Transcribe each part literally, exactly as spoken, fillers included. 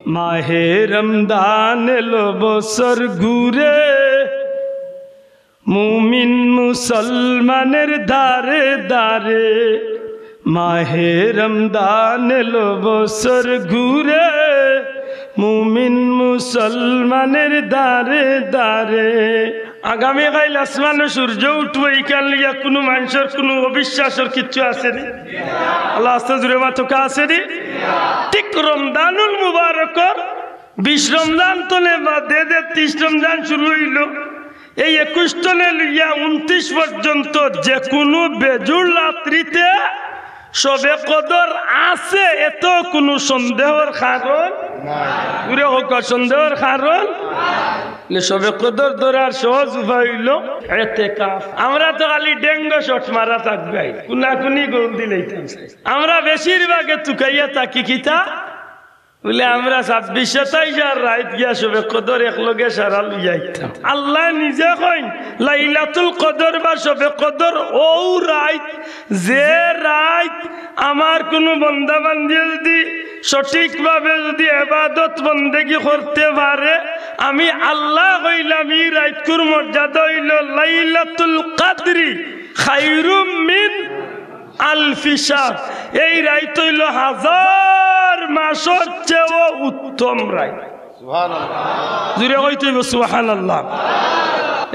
মাহে রমজান এলো বছর ঘুরে, মুমিন মুসলমানের দ্বারে দ্বারে। মাহে রমজান এলো বছর ঘুরে, মুমিন মুসলমানের দ্বারে দ্বারে। আগামীকাইল আসমানো সূর্য উঠবো, ইখান লইয়া কুনু মানষর কুনু অবিশ্বাসর কিচ্ছু আছে নি? আল্লাহ আস্তে জুরে মাতকা আছে নি? ঠিক রমজানুল মুবারকর বিশ রমজান তনে বাদে যে ত্রিশ রমজান শুরু অইলো, এই একুশ তনে লইয়া ঊনত্রিশ পর্যন্ত যে কুনু বেজুড় রাত্রিতে শবে কদর আছে, এত কুনু সন্দেহর কারণ নাই। জুরে কউক্কা, সন্দেহর কারণ নাই। শবে কদর ধরার সহজ উপায় অইলো এতেকাফ। আমরা তো খালি ডেঙ্গো শট মারা থাকবায়, কুনাকুনি গোল দিলাইতাম। আমরা বেশিরভাগে তুকাইয়া থাকি কিতা? বুলে, আমরা ছাব্বিশ সাতাইশ আর রাইত গিয়া শবে কদর একলগে সারা লইয়া আইতাম। আল্লায় নিজে কইন, লাইলাতুল কদর বা শবে কদর অউ রাইত, যে রাইত আমার কুনু বন্দা বান্দিয়ে যুদি সঠিকভাবে যুদি এবাদত বন্দেগি করতে পারে, আমি আল্লায় কইলাম, ই রাইতকুর মর্যাদা অইলো লাইলাতুল কাদরি খাইরুম মিন আলফি শাহর। এই রাইত অইলো হাজার মাসর চেয়েও উত্তম রাইত। জুরে কইতে অইবো সুবহানাল্লাহ।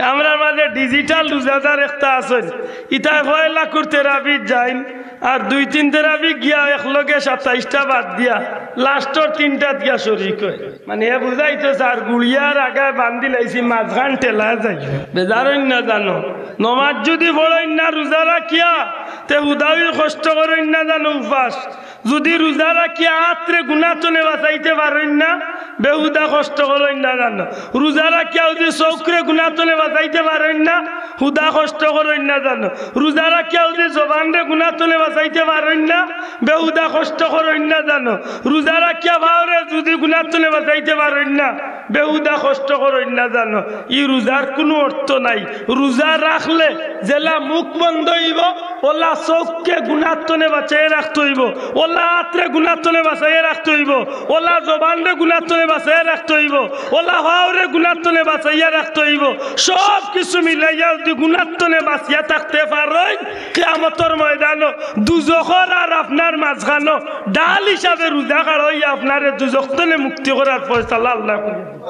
আমরার মাঝে digital রোজাদার একটা আছইন, ইতায় পয়লা কুর তেরাবিত যাইন, আর দুই তিন তেরাবি গিয়া একলগে সাতাইশটা বাদ দিয়া লাস্টর তিনটাত গিয়া শরিক অয়। মানে, হে বুঝাইতো চার গুড়িয়ার আগায় বান্দিলাইছি, মাঝখান ঠেলা যাইবো। বেজার অইন না জানো? নমাজ যুদি পড়ইন না রোজা রাখিয়া, তে হুদাউ কষ্ট করইন না জানো উপাস। যুদি রোজা রাখিয়া আতরে গুনা তনে বাঁচাইতে পারইন না, বেহুদা কষ্ট করইন না জানো? রোজা রাখিয়া যুদি চউখরে গুনা তনে বাঁচাইতে পারইন না, হুদা কষ্ট করইন না জানো? রোজা রাখিয়া যুদি জবানরে গুনা তনে বাঁচাইতে পারইন না, বেহুদা কষ্ট করইন না জানো? রোজা রাখিয়া পাওরে যুদি গুনা তনে বাঁচাইতে পারইন না, বেহুদা কষ্ট করইন না জানো? ই রোজার কুনু অর্থ নাই। রোজা রাখলে যেলা মুখ বন্ধ অইবো, অলা চউখরে গুনা তনে বাঁচাইয়া রাখতে অইবো, অলা আতরে গুনা তনে বাঁচাইয়া রাখতে অইবো, অলা জবানরে গুনা তনে বাঁচাইয়া রাখতে অইবো, অলা পাওরে গুনা তনে বাঁচাইয়া রাখতে অইবো। সব কিছু মিলাইয়া যুদি গুনা তনে বাঁচিয়া থাকতে পারইন, কিয়ামতর ময়দানো দুজখর আর আপনার মাঝখানো ঢাল হিসাবে রোজা খাড়া অইয়া আপনারে দুজখ তনে মুক্তি করার ফয়সালা আল্লায় করি দিবো।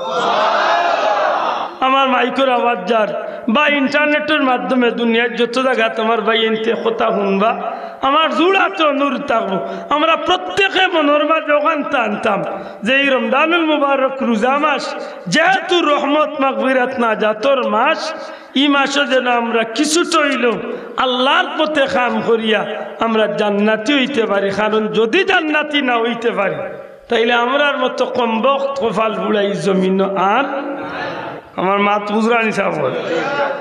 আমার মাইকর আওয়াজ যার বা ইন্টারনেটর মাধ্যমে দুনিয়ার যত জাগাত আমার ভাইয়াইন্তে কথা হুনবা, আমার জোড়াতে অনুরোধ থাকবো, আমরা প্রত্যেকে মনর মাঝে অখান টানতাম যে ই রমজানুল মুবারক রোজা মাস, যেহেতু রহমত, মাগফিরাত, নাজাতর মাস, ই মাসো যেন আমরা কিছুটা অইলেও আল্লার পথে কাম করিয়া আমরা জান্নাতি অইতে পারি। কারণ যুদি জান্নাতি না অইতে পারি, তাইলে আমরার মতো কমবখত কপাল পুড়া ই জমিনো আর। আমার মাত বুঝরা নি সাব?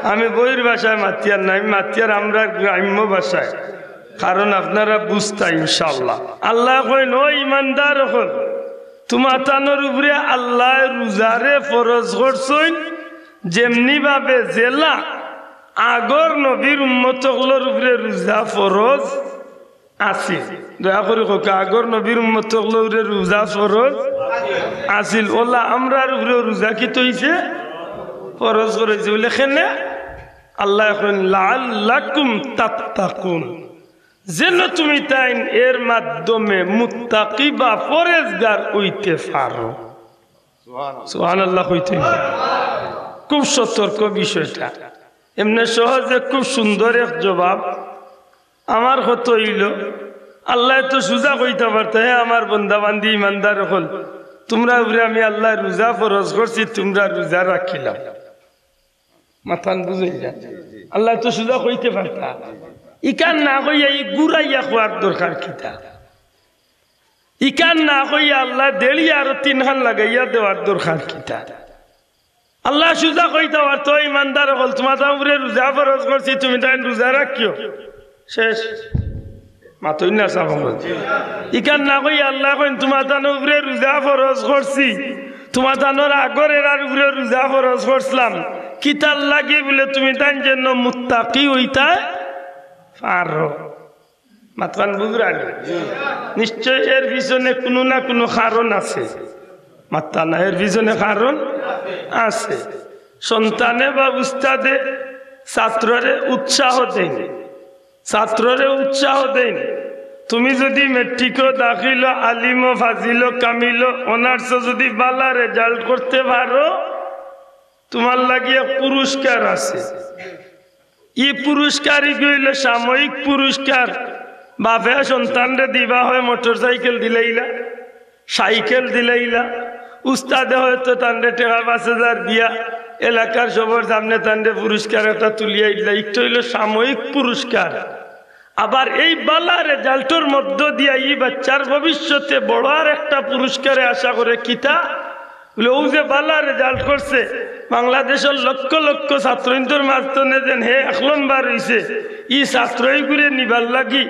আমি বইর ভাষায় মাতিয়ার না, আমি মাতিয়ার আমরার গ্রাম্য ভাষায়, কারণ আপনারা বুঝতা ইনশাআল্লাহ। আল্লায় কইন, "ও ইমানদার অকল, তুমাতানর উপরে আল্লায় রোজারে ফরজ করছইন, যেমনি ভাবে যেলা আগর নবীর উম্মত অকলর উপরে রোজা ফরজ আছিল।" দয়া করি কউক্কা, আগর নবীর উম্মত অকলর উপরে রোজা ফরজ আছিল, অলা আমরার উপরেও রোজা কিতা অইছে? ফরজ করা অইছে। বুলে কেনে? আল্লায় কইন, "লাআল্লাকুম তাত্তাকুন", যেন তুমিতাইন এর মাধ্যমে মুত্তাকি বা পরেজগার অইতে পারো। সুবহানাল্লাহ কইতে অইবো। খুব সতর্ক বিষয়টা। এমনে সহজে খুব সুন্দর এক জবাব। আমার কথা অইলো, আল্লায় তো সুজা কইতা পারতা, "হে আমার বন্দা বান্দি ইমানদার অকল, তুমরার উপরে আমি আল্লায় রোজা ফরজ করছি, তুমরা রোজা রাখিলাও।" মাতখান বুঝইন না? আল্লায় তো সুজা কইতে পারতা। ইখান না কইয়া ই ঘুরাইয়া কওয়ার দরকার কিতা? ইখান না কইয়া আল্লায় দেড়িয়া আরো তিনখান লাগাইয়া দেওয়ার দরকার কিতা? আল্লায় সুজা কইতা পারতা, "ও ইমানদার অকল, তুমাতানর উপরে রোজা ফরজ করছি, তুমিতাইন রোজা রাখিও।" শেষ। মাতইন না সাব অকল। ইখান না কইয়া আল্লায় কইন, "তুমাতানর উপরে রোজা ফরজ করছি, তুমাতানর আগর এরার উপরে রোজা ফরজ করছিলাম।" কিতার লাগি? বুলে তুমিতাইন যেন মুত্তাকি অইতায় পারো। মাতখান বুঝরা নি? নিশ্চয় এর পিছনে কুনু না কুনু কারণ আছে। মাত্তা না, এর পিছনে কারণ আছে। সন্তানে বা উস্তাদে ছাত্ররে উৎসাহ দেইন, ছাত্ররে উৎসাহ দেইন। তুমি যদি মেট্রিকও, দাখিলও, আলিমও, ফাজিলও, কামিলও, অনার্সও যদি বালা রেজাল্ট করতে পারো, তুমার লাগি এক পুরস্কার আছে। ই পুরস্কার ইগু অইলো সাময়িক পুরস্কার। বাপে সন্তানরে দিবা হয় মোটরসাইকেল দিলাইলা, সাইকেল দিলাইলা, উস্তাদে হয়তো তানরে টেকা পাঁচ হাজার দিয়া এলাকার সবর সামনে তানরে পুরস্কার একটা তুলিয়া দিলা, ইটা অইলো সাময়িক পুরস্কার। আবার এই বালা রেজাল্টর মধ্য দিয়া ই বাচ্চার ভবিষ্যতে বড় আর একটা পুরস্কারে আশা করে। কিতা? বলে, অউ যে বালা রেজাল্ট করছে, বাংলাদেশর লক্ষ লক্ষ ছাত্রইন্তর মাঝখানে যেন হে এক নম্বর অইছে, ই ছাত্রইগুরে নিবার লাগি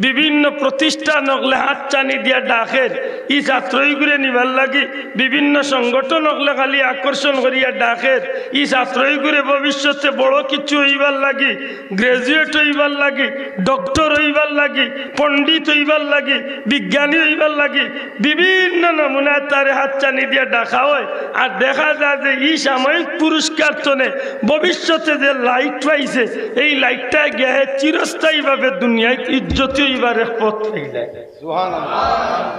বিভিন্ন প্রতিষ্ঠান অকলে হাতছানি দিয়া ডাকের, ই ছাত্রইগুরে নিবার লাগি বিভিন্ন সংগঠন অকলে খালি আকর্ষণ করিয়া ডাকের, ই ছাত্রইগুরে ভবিষ্যতে বড় কিছু অইবার লাগি, গ্র্যাজুয়েট অইবার লাগি, ডক্টর অইবার লাগি, পণ্ডিত অইবার লাগি, বিজ্ঞানী অইবার লাগি বিভিন্ন নমুনায় তারে হাতছানি দিয়া ডাকা হয়। আর দেখা যায় যে ই সাময়িক পুরস্কার তনে ভবিষ্যতে যে লাইট পাইছে, এই লাইটটায় গিয়া হে চিরস্থায়ীভাবে দুনিয়াত ইজ্জতি অইবার এক পথ পাইলায়।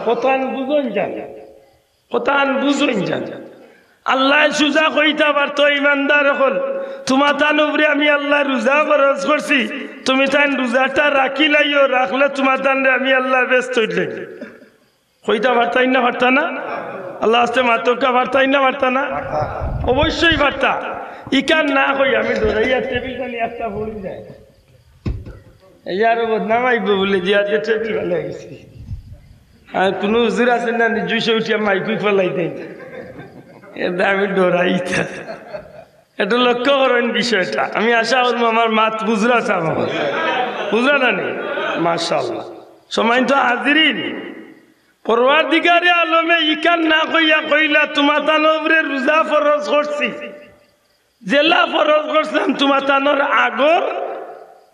কথান বুঝইন জানি, কথান বুঝইন জানি। আল্লায় সুজা কইতা পারতো, ইমানদার অকল, তুমাতান উপরে আমি আল্লায় রোজা ফরজ করছি, তুমিতাইন রোজাটা রাখিলাইও, রাখলে তুমাতানরে আমি আল্লায় বেহেস্তো দিলাইমু। কইতা পারতাইন না, পারতা না? আল্লার ওয়াস্তে মাতউক্কা, পারতাইন না, পারতা না? অবশ্যই পারতা। ইখান না কই আমি ডরাইয়া টেবিল খানি একটা পড়ি যায়। এই আরো বদনাম আইবো বুলে যে আজকে টেবিল ফালাই গেছি। আর কুনু হুজুর আছইন না, নিজে উঠিয়া মাইক উইক ফালাই দেইন। এটা আমি ডরাই। এটা লক্ষ্য করইন বিষয়টা। আমি আশা করমু আমার মাত বুঝরা চাব, বুঝরা না নি? মাশাআল্লাহ। সম্মানিত হাজিরিন, পরওয়ারদিগারে আলমে ইখান না কইয়া কইলা, তুমাতানর উপরে রোজা ফরজ করছি, যেলা ফরজ করছিলাম তুমাতানর আগর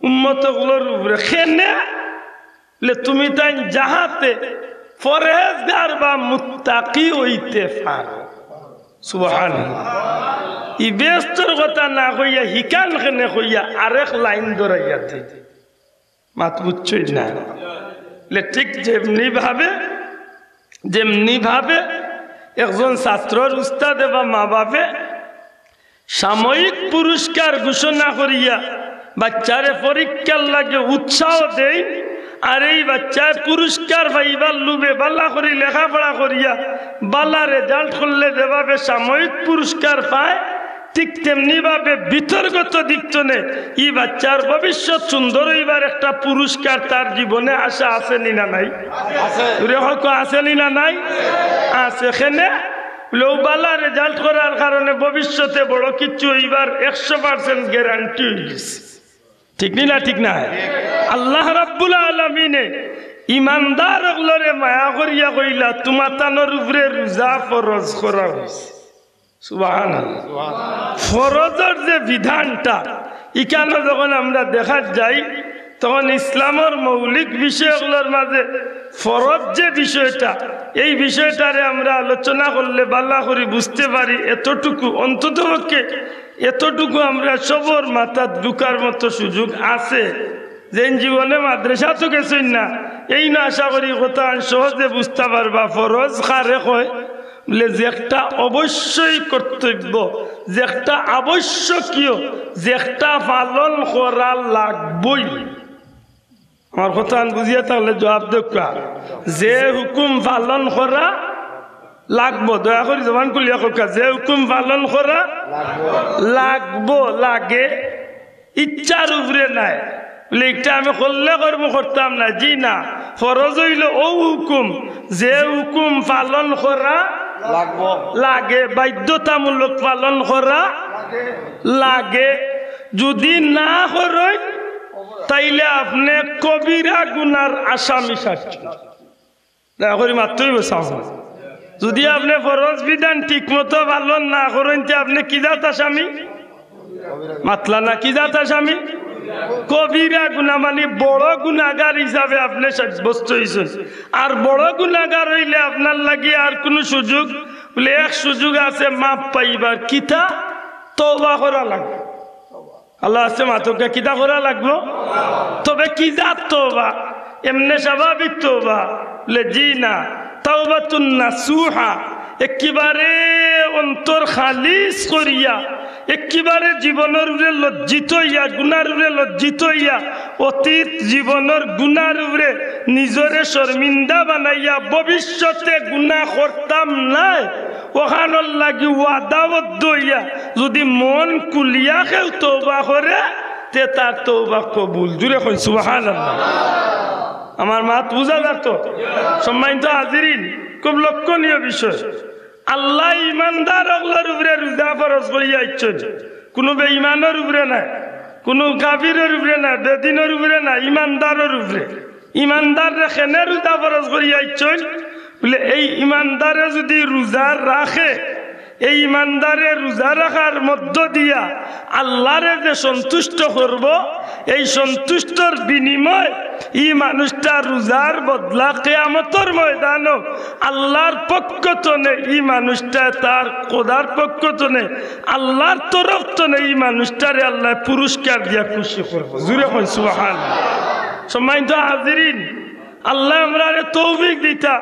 উম্মত অকলর উপরে। কেনে? বলে, তুমিতাইন যাহাতে পরহেজগার বা মুত্তাকি অইতে পারো। সুবহানাল্লাহ। ই বেহেস্তর কথা না কইয়া হিখান কেনে কইয়া আরেক লাইন ধরাইয়া দেয়। মাত বুঝছইন না? বলে, ঠিক যেমনি ভাবে, যেমনি ভাবে একজন ছাত্রর উস্তাদে বা মা বাপে সাময়িক পুরস্কার ঘোষণা করিয়া বাচ্চারে পরীক্ষার লাগি উৎসাহ দেইন, আর এই বাচ্চায় পুরস্কার পাইবার লোভে বালা করি লেখাপড়া করিয়া বালা রেজাল্ট করলে যেভাবে সাময়িক পুরস্কার পায়, ঠিক তেমনি ভাবে ভিতরগত দিক তনে ই বাচ্চার ভবিষ্যৎ সুন্দর অইবার একটা পুরস্কার তার জীবনে আশা আছে নি না নাই? আছে। জোরে কউক্কা, আছে নি না নাই? আছে। কেনে? বলে, অউ বালা রেজাল্ট করার কারণে ভবিষ্যতে বড় কিছু অইবার একশো পার্সেন্ট গ্যারান্টি অইগেছে। ঠিক নি না? ঠিক না? আল্লাহ রাব্বুল আলামিনে ইমানদার অকলরে মায়া করিয়া কইলা, তুমাতানর উপরে রোজা ফরজ করা অইছে। সুবহানাল্লাহ। ফরজর যে বিধানটা, ইখানো যখন আমরা দেখাত যাই, তখন ইসলামর মৌলিক বিষয় অকলর মাঝে ফরজ যে বিষয়টা, এই বিষয়টারে আমরা আলোচনা করলে বালা করি বুঝতে পারি। এতটুকু, অন্ততপক্ষে এতটুকু আমরা সবর মাথাত ঢুকার মতো সুযোগ আছে। যেইন জীবনে মাদ্রাসাত গেছইন না, এইন আশা করি কথাখান সহজে বুঝতা পারবা। ফরজ কারে কয়? বলে, যেকটা অবশ্যই কর্তব্য, যেকটা আবশ্যকীয়, যেকটা পালন করা লাগবই। আমার কথাখান বুঝিয়া থাকলে জবাব দেউক্কা। যে হুকুম পালন করা লাগবো, দয়া করি জবান খুলিয়া কউক্কা, যে হুকুম পালন করা লাগবো, লাগে, ইচ্ছার উপরে নায়। বলে, ইটা আমি করলে করমু, করতাম না, জি না। ফরজ অইলো অউ হুকুম, যে হুকুম পালন করা লাগবো। লাগে, বাধ্যতামূলক পালন করা লাগে। যদি না করইন, তাইলে আপনে কবিরা গুনার আসামি সাজছইন। দয়া করি মাততে অইবো সাব। যদি আপনে ফরজ বিধান ঠিক মতো পালন না করইন, তে আপনে কি জাত আসামি? মাতলা না, কি জাত আসামি? কবিরা গুনা, মানি বড় গুনাগার হিসাবে আপনে সাব্যস্ত অইছইন। আর বড় গুনাগার অইলে আপনার লাগি আর কুনু সুযোগ বুলে, এক সুযোগ আছে মাফ পাইবার, কিতা? তওবা করা লাগবো। আল্লাহ আছে মাতকা, কিতা করা লাগবো? তবে কি জাত তওবা? এমনে স্বাভাবিক তওবা? বুলে, জি না। তাওবাতুন নাসুহা, একেবারে অন্তর খালিস করিয়া, একেবারে জীবনর উপরে লজ্জিত হইয়া, গুনার উপরে লজ্জিত হইয়া, অতীত জীবনর গুনার উপরে নিজরে শর্মিন্দা বানাইয়া, ভবিষ্যতে গুনা করতাম নায়, অখানর লাগি ওয়াদাবদ্ধ হইয়া যদি মন খুলিয়া কেউ তওবা করে, তে তার তওবা কবুল। জুরে কইন সুবহানাল্লাহ। আমার মাত বুঝা যার তো? সম্মানিত হাজিরিন, খুব লক্ষণীয় বিষয়। আল্লায় ইমানদার অকলর উপরে রোজা ফরজ করিয়া আইছইন, কুনু বেঈমানর উপরে নায়, কুনু কাফিরর উপরে নায়, বেদিনর উপরে নায়, ইমানদারর উপরে। ইমানদাররে কেনে রোজা ফরজ করিয়া আইছইন? বুলে, এই ইমানদারে যদি রোজা রাখে, এই ইমানদারে রোজা রাখার মধ্য দিয়া আল্লারে যে সন্তুষ্ট করবো, এই সন্তুষ্টর বিনিময়ে ই মানুষটা রোজার বদলা কিয়ামতর ময়দানো আল্লার পক্ষ তনে ই মানুষটা, তার খোদার পক্ষ তনে, আল্লার তরফ তনে ই মানুষটারে আল্লায় পুরস্কার দিয়া খুশি করবো। জুরে কইন সুবহানাল্লাহ। সম্মানিত হাজিরিন, আল্লায় আমরারে তৌফিক দিতা।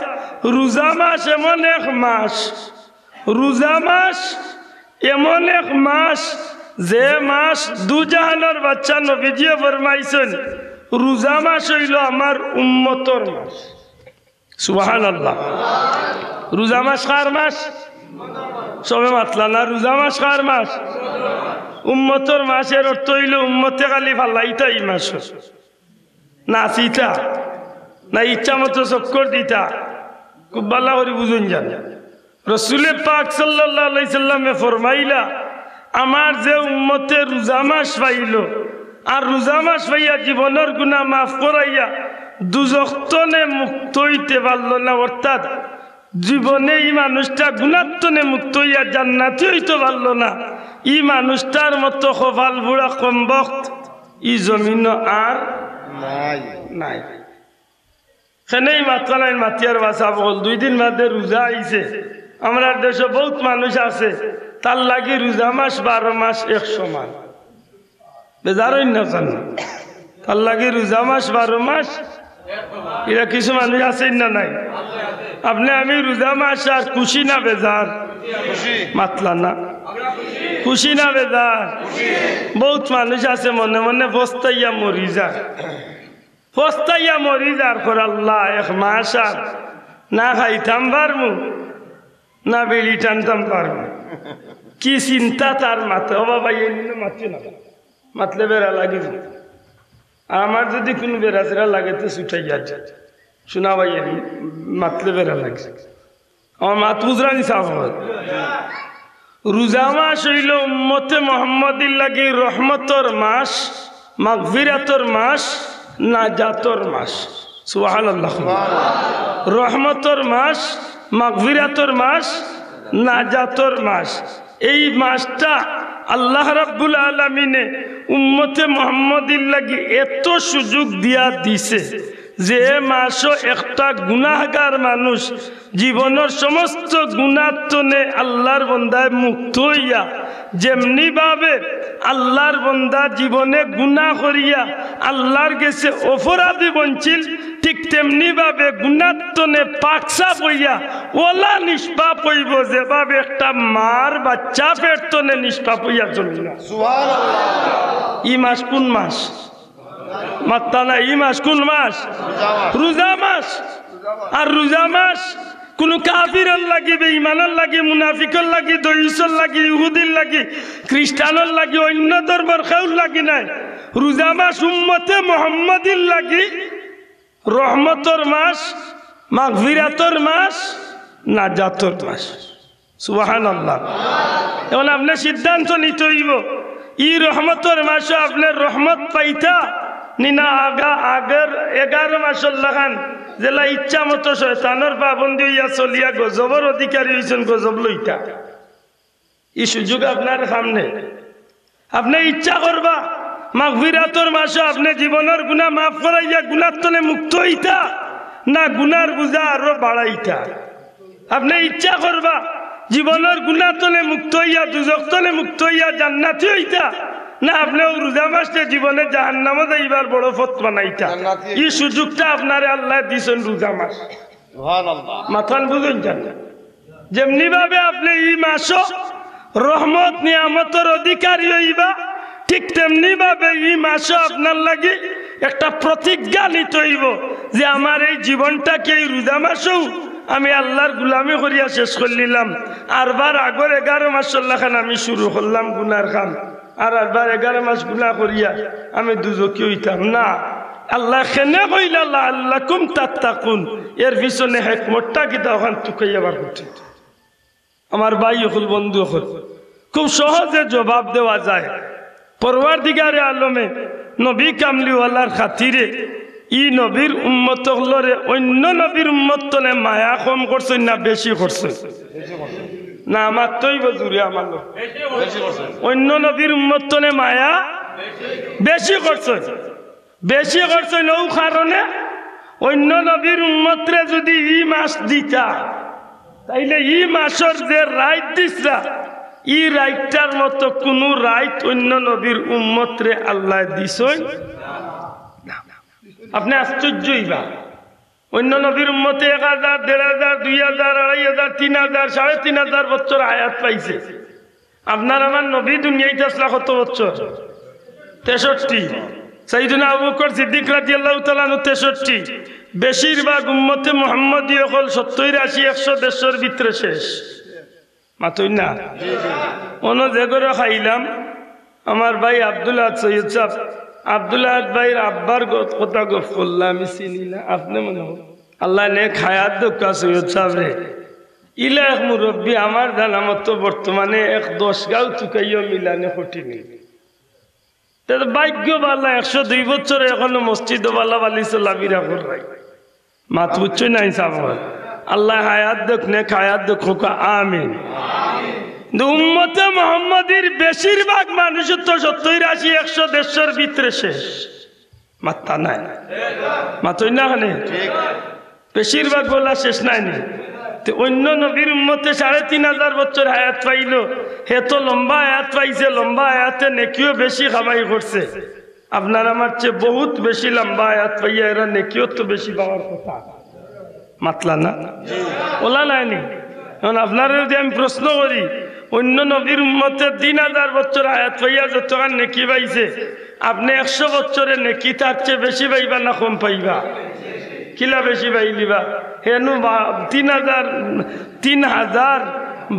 রোজা মাস এমন এক মাস, রোজা মাস এমন এক মাস, যে মাস দুজাহানর বাদশা নবীজিয়ে ফরমাইছইন, রোজা মাস অইলো আমার উম্মতর মাস। সুবহানাল্লাহ। রোজা মাস কার মাস? সবে মাতলা না। রোজা মাস কার মাস? উম্মতর মাস। এর অর্থ অইলো উম্মতে খালি ফালাইতা ই মাসো। নাচিতা, না ইচ্ছা মতো চক্কর দিতা। খুব ভালা করি বুঝুন যান। রসুলে পাক সাল্লাল্লাহু আলাইহি সাল্লামে ফরমাইলা, আমার যে উম্মতে রোজা মাস পাইলো, আর রোজা মাস পাইয়া জীবনর গুনা মাফ করাইয়া দুজখ তনে মুক্ত অইতে পারলো না, অর্থাৎ জীবনে ই মানুষটা গুনার তনে মুক্ত অইয়া জান্নাতি অইতে পারলো না, ই মানুষটার মতো কপাল পুড়া কমবখত ই জমিনো আর নাই। নাই। কেনে ই মাতখান মাতিয়ার বা সাব অকল, দুই দিন বাদে রোজা আইছে। আমরার দেশো বউত মানুষ আছে, তার লাগি রোজা মাস বারো মাস এক সমান। বেজার অইন না জানো? তার লাগি রোজা মাস বারো মাস, ইলা কিছু মানুষ আছইন না নাই? আপনে আমি রোজা মাস আর খুশি না বেজার? মাতলা না। খুশি না বেজার? বউত মানুষ আছে মনে মনে পস্তাইয়া মরি যায়। পস্তাইয়া মরি যার, কর আল্লাহ, এক মাস আর না খাইতাম পারমু, না বিড়ি টানতাম পারমু। কি চিন্তা তার মাথাত। ও বাবা, এই নিয়ে মাতিও না, মাতলে বেড়া লাগি যায়। আর আমার যদি কুনু বেড়া চেরা লাগে, তো ছুটাইয়া যায়। শোনা ভাই, এই মাতলে বেড়া লাগে। আমার মাত বুঝরা নি সাব অকল? রোজা মাস অইলো উম্মতে মুহাম্মদীর লাগি রহমতর মাস, মাগফিরাতর মাস, নাজাতর মাস। সুবহানাল্লাহ। রহমতর মাস, মাগফিরাতর মাস, নাজাতর মাস। এই মাসটা আল্লাহ রাব্বুল আলামিনে উম্মতে মুহাম্মদীর লাগি এত সুযোগ দিয়া দিছে, যে মাসো একটা গুনাহগার মানুষ জীবনর সমস্ত গুনার তনে আল্লাহর বন্দায় মুক্ত অইয়া, যেমনি ভাবে আল্লাহর বন্দা জীবনে গুনা করিয়া আল্লাহর গেছে অপরাধী বনছিল, ঠিক তেমনি ভাবে গুনার তনে পাক সাফ অইয়া ওলা নিষ্পাপ অইবো, যেভাবে একটা মার বাচ্চা পেট তনে নিষ্পাপ অইয়া জন্ম। সুবহানাল্লাহ। ই মাস কুন মাস? মাততা না, ই মাস কুন মাস? রোজা মাস। আর রোজা মাস কুনু কাফিরর লাগি, বেঈমানর লাগি, মুনাফিকর লাগি, দয়ুসর লাগি, ইহুদির লাগি, খ্রিস্টানর লাগি, অইন্য ধর্মর কেউর লাগি নায়। রোজা মাস উম্মতে মুহাম্মদীর লাগি রহমতর মাস, মাগফিরাতর মাস, নাজাতর মাস। সুবহানাল্লাহ। এখন আপনে সিদ্ধান্ত নিতে অইবো, ই রহমতর মাসো আপনে রহমত পাইতা নি না আগা, আগের এগারো মাসর লাখান যেলা ইচ্ছা মতো শয়তানর পাবন্দি অইয়া চলিয়া গজবর অধিকারী অইছইন, গজব লইতা। ই সুযোগ আপনার সামনে। আপনে ইচ্ছা করবা মাগফিরাতর মাসো আপনে জীবনর গুনা মাফ করাইয়া গুনার তনে মুক্ত অইতা, না গুনার বুঝা আরো বাড়াইতা? আপনে ইচ্ছা করবা জীবনর গুনা তনে মুক্ত অইয়া, দুজখ তনে মুক্ত অইয়া জান্নাতি অইতা, না আপনে অউ রোজা মাসরে জীবনে জাহান্নামো যাইবার বড় পথ বানাইতা? জান্নাতি। ই সুযোগটা আপনারে আল্লায় দিছইন রোজা মাস। সুবহানাল্লাহ। মাতখান বুঝইন জান। যেমনি ভাবে আপনে ই মাসো রহমত নিয়ামতর অধিকারী অইবা, ঠিক তেমনি ভাবে ই মাসো আপনার লাগি একটা প্রতিজ্ঞা নিতে অইবো যে আমার এই জীবনটাকে এই রোজা মাসেও আমি আল্লার গুলামি করিয়া শেষ করিলিলাম। আরবার আগর এগারো মাসর লাখান আমি শুরু করলাম গুনার কাম, আর আরবার এগারো মাস গুনা করিয়া আমি দুজখি অইতাম না। আল্লায় কেনে কইলা, "লাআল্লাকুম তাত্তাকুন", এর পিছনে হেকমতটা কিতা, অখান তুকাইয়া বার করতে। আমার ভাই অকল, বন্ধু অকল, খুব সহজে জবাব দেওয়া যায়। পরওয়ারদিগারে আলমে নবী কামলিওয়ালার খাতিরে ই নবীর উম্মত অকলরে অইন্য নবীর উম্মত তনে মায়া কম করছইন না বেশি করছইন? না, মাততে অইবো জুরে আমার লগে। অইন্য নবীর উম্মত তনে মায়া বেশি করছইন। বেশি করছইন অউ কারণে, অইন্য নবীর উম্মতরে যুদি ই মাস দিতা, তাইলে ই মাসর যে রাইত দিছরা, ই রাইতটার মতো কুনু রাইত অইন্য নবীর উম্মতরে আল্লায় দিছইন না। আপনে আশ্চর্য অইবা। অইন্য নবীর উম্মতে এক হাজার, দেড় হাজার, দুই হাজার, আড়াই হাজার, তিন হাজার, সাড়ে তিন হাজার বছর হায়াত পাইছে। আপনার আমার নবী দুনিয়াইত আছলা কত বছর? তেষট্টি। সাইয়েদুনা আবু বকর সিদ্দিক রাদিয়াল্লাহু তাআলা আনহু তেষট্টি। বেশিরভাগ উম্মতে মুহাম্মদী অকল সত্তইর, আশি, একশো, দেড়শোর ভিতরে শেষ। মাতইন না? অনো যে ঘরো খাইলাম, আমার ভাই আব্দুল আহাদ সৈয়দ সাব, আব্দুল আহাদ ভাইর আব্বার গ-, কথা গফ করলা, আমি চিনি না, আপনে মনে অয়। আল্লায় নেক হায়াত দেউক্কা সৈয়দ সাবরে। ইলা এক মুরব্বি আমার জানা মতো বর্তমানে এক দশ গাঁও তুকাইও মিলানি কঠিন। তে তো ভাগ্য ভালা, একশো দুই বছরে অখনো মসজিদো ভালা ভালি চলাফিরা কররায়। মাত বুঝছইন নানি সাব? আল্লায় হায়াত দেউক, নেক হায়াত দেউক, কউক্কা আমিন। কিন্তু উম্মতে মুহাম্মদীর বেশিরভাগ মানুষর তো সত্তইর, আশি, একশো, দেড়শোর ভিতরে শেষ। মাত্তা নাই। মাতইন না কেনে? বেশিরভাগ অলা শেষ নায় নি? তে অইন্য নবীর উম্মতে সাড়ে তিন হাজার বছর হায়াত পাইলো, হে তো লম্বা হায়াত পাইছে, লম্বা হায়াতে নেকিও বেশি কামাই করছে। আপনার আমার চেয়ে বহুত বেশি লম্বা হায়াত পাইয়া এরা নেকিও তো বেশি পাওয়ার কথা। মাতলা না? অলা নায় নি? এখন আপনারে যুদি আমি প্রশ্ন করি, অইন্য নবীর উম্মতে তিন হাজার বছর হায়াত পাইয়া যতখান নেকি পাইছে, আপনে একশো বছরে নেকি তার চেয়ে বেশি পাইবা না কম পাইবা? কিলা বেশি পাইলিবা? হেনু বা-, তিন হাজার, তিন হাজার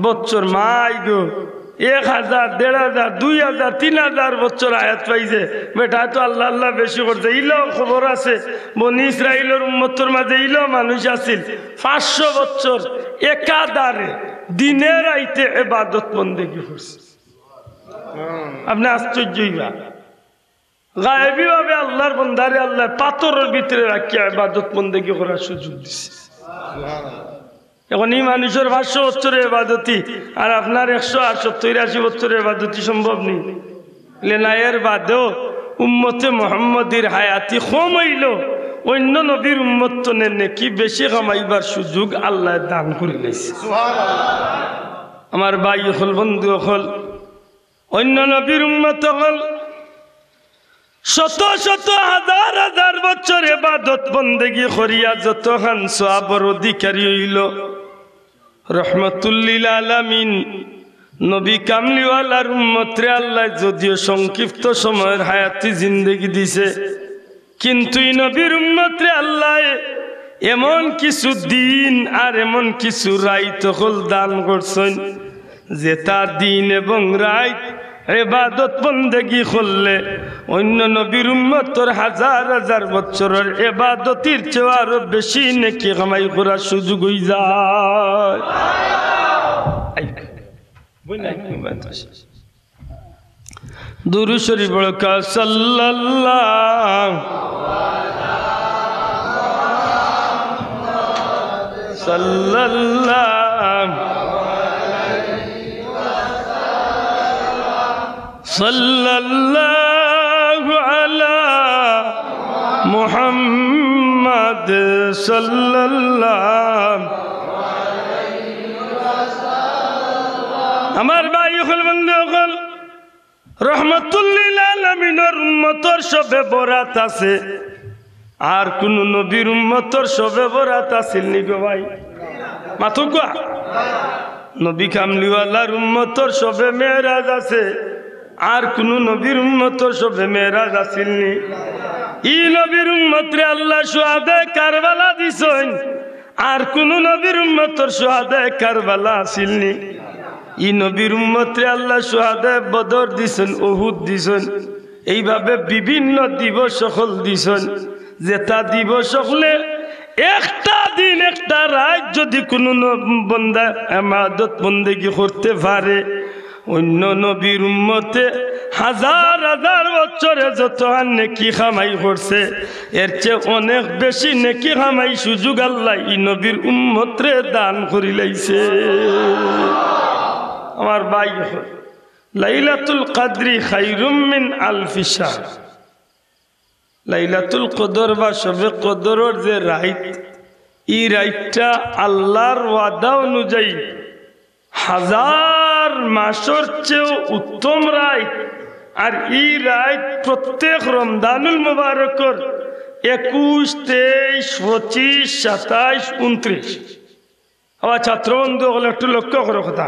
বছর, মাই গো, এক হাজার, দেড় হাজার, দুই হাজার, তিন হাজার বছর হায়াত পাইছে, বেটায় তো আল্লাহ আল্লাহ বেশি করছে। ইলাও খবর আছে, বনি ইসরাইলর উম্মতর মাঝে ইলাও মানুষ আছিল, পাঁচশো বছর একাধারে দিনে রাইতে এবাদত বন্দেগি করছে। আপনে আশ্চর্য অইবা। গায়েবী ভাবে আল্লাহর বন্দারে আল্লায় পাথরর ভিতরে রাখিয়া এবাদত বন্দেগি করার সুযোগ দিছে। এখন ই মানুষর পাঁচশো বছরর এবাদতি আর আপনার একশো আর সত্তইর আশি বছরর এবাদতি সম্ভব নি? লে না, এর বাদেও উম্মতে মুহাম্মদীর হায়াতি কম অইলো, অইন্য নবীর উম্মত তনে নেকি বেশি কামাইবার সুযোগ আল্লায় দান করিলাইছে। আমার ভাই অকল, বন্ধু অকল, অইন্য নবীর উম্মত অকল শত শত হাজার হাজার বছর এবাদত বন্দেগি করিয়া যতখান সওয়াবর অধিকারী অইলো, রহমতুল্লিল আলামিন নবী কামলিওয়ালার উম্মতরে আল্লায় যদিও সংক্ষিপ্ত সময়র হায়াতি জিন্দেগি দিছে, কিন্তু ই নবীর উম্মতরে আল্লায় এমন কিছু দিন আর এমন কিছু রাইত অকল দান করছইন, যেতা দিন এবং রাইত এবাদত বন্দেগি করলে অইন্য নবীর উম্মতর হাজার হাজার বছরর এবাদতির চেয়েও আরো বেশি নেকি কামাই করার সুযোগ অইযায়। দুরূদ শরীফ পড়ো কা সাল্লাল্লাহু, সাল্লাল্লাহু, সাল্লাল্লাহু আলা মুহাম্মদ সাল্লাল্লাহু আমার ভাই অকল, বন্ধু অকল, রহমতুল্লিল আলামিনর উম্মতর শবে বরাত আছে, আর কুনু নবীর উম্মতর শবে বরাত আছিল নি গো ভাই? মাতউক্কা। নবী কামলিওয়ালার উম্মতর শবে মেরাজ আছে, আর কুনু নবীর উম্মতর শবে মেরাজ আছিল নি? ই নবীর উম্মতরে আল্লায় শুহাদায়ে কারবালা দিছইন, আর কুনু নবীর উম্মতর শুহাদায়ে কারবালা আছিল নি? ই নবীর উম্মতরে আল্লায় শুহাদায়ে বদর দিছইন, উহুদ দিছইন, এইভাবে বিভিন্ন দিবস অকল দিছইন। যেটা দিবস অকলে একটা দিন, একটা রাইত যুদি কুনু ন-, বন্দা ইবাদত বন্দেগি করতে পারে, অইন্য নবীর উম্মতে হাজার হাজার বছরে যতখান নেকি কামাই করছে, এর চেয়ে অনেক বেশি নেকি কামাই সুযোগ আল্লায় ই নবীর উম্মতরে দান করিলাইছে। আমার ভাই অকল, লাইলাতুল কদরি খায়রুম মিন আলফি শাহর। লাইলাতুল কদর বা শবে কদরর যে রাইত, ই রাইতটা আল্লার ওয়াদা অনুযায়ী হাজার মাসর চেয়েও উত্তম রাইত। আর ই রাইত প্রত্যেক রমজানুল মুবারকর একুশ, তেইশ, পঁচিশ, সাতাইশ, ঊনত্রিশ। আমার ছাত্রবন্ধু অকল, একটু লক্ষ্য করো কথা।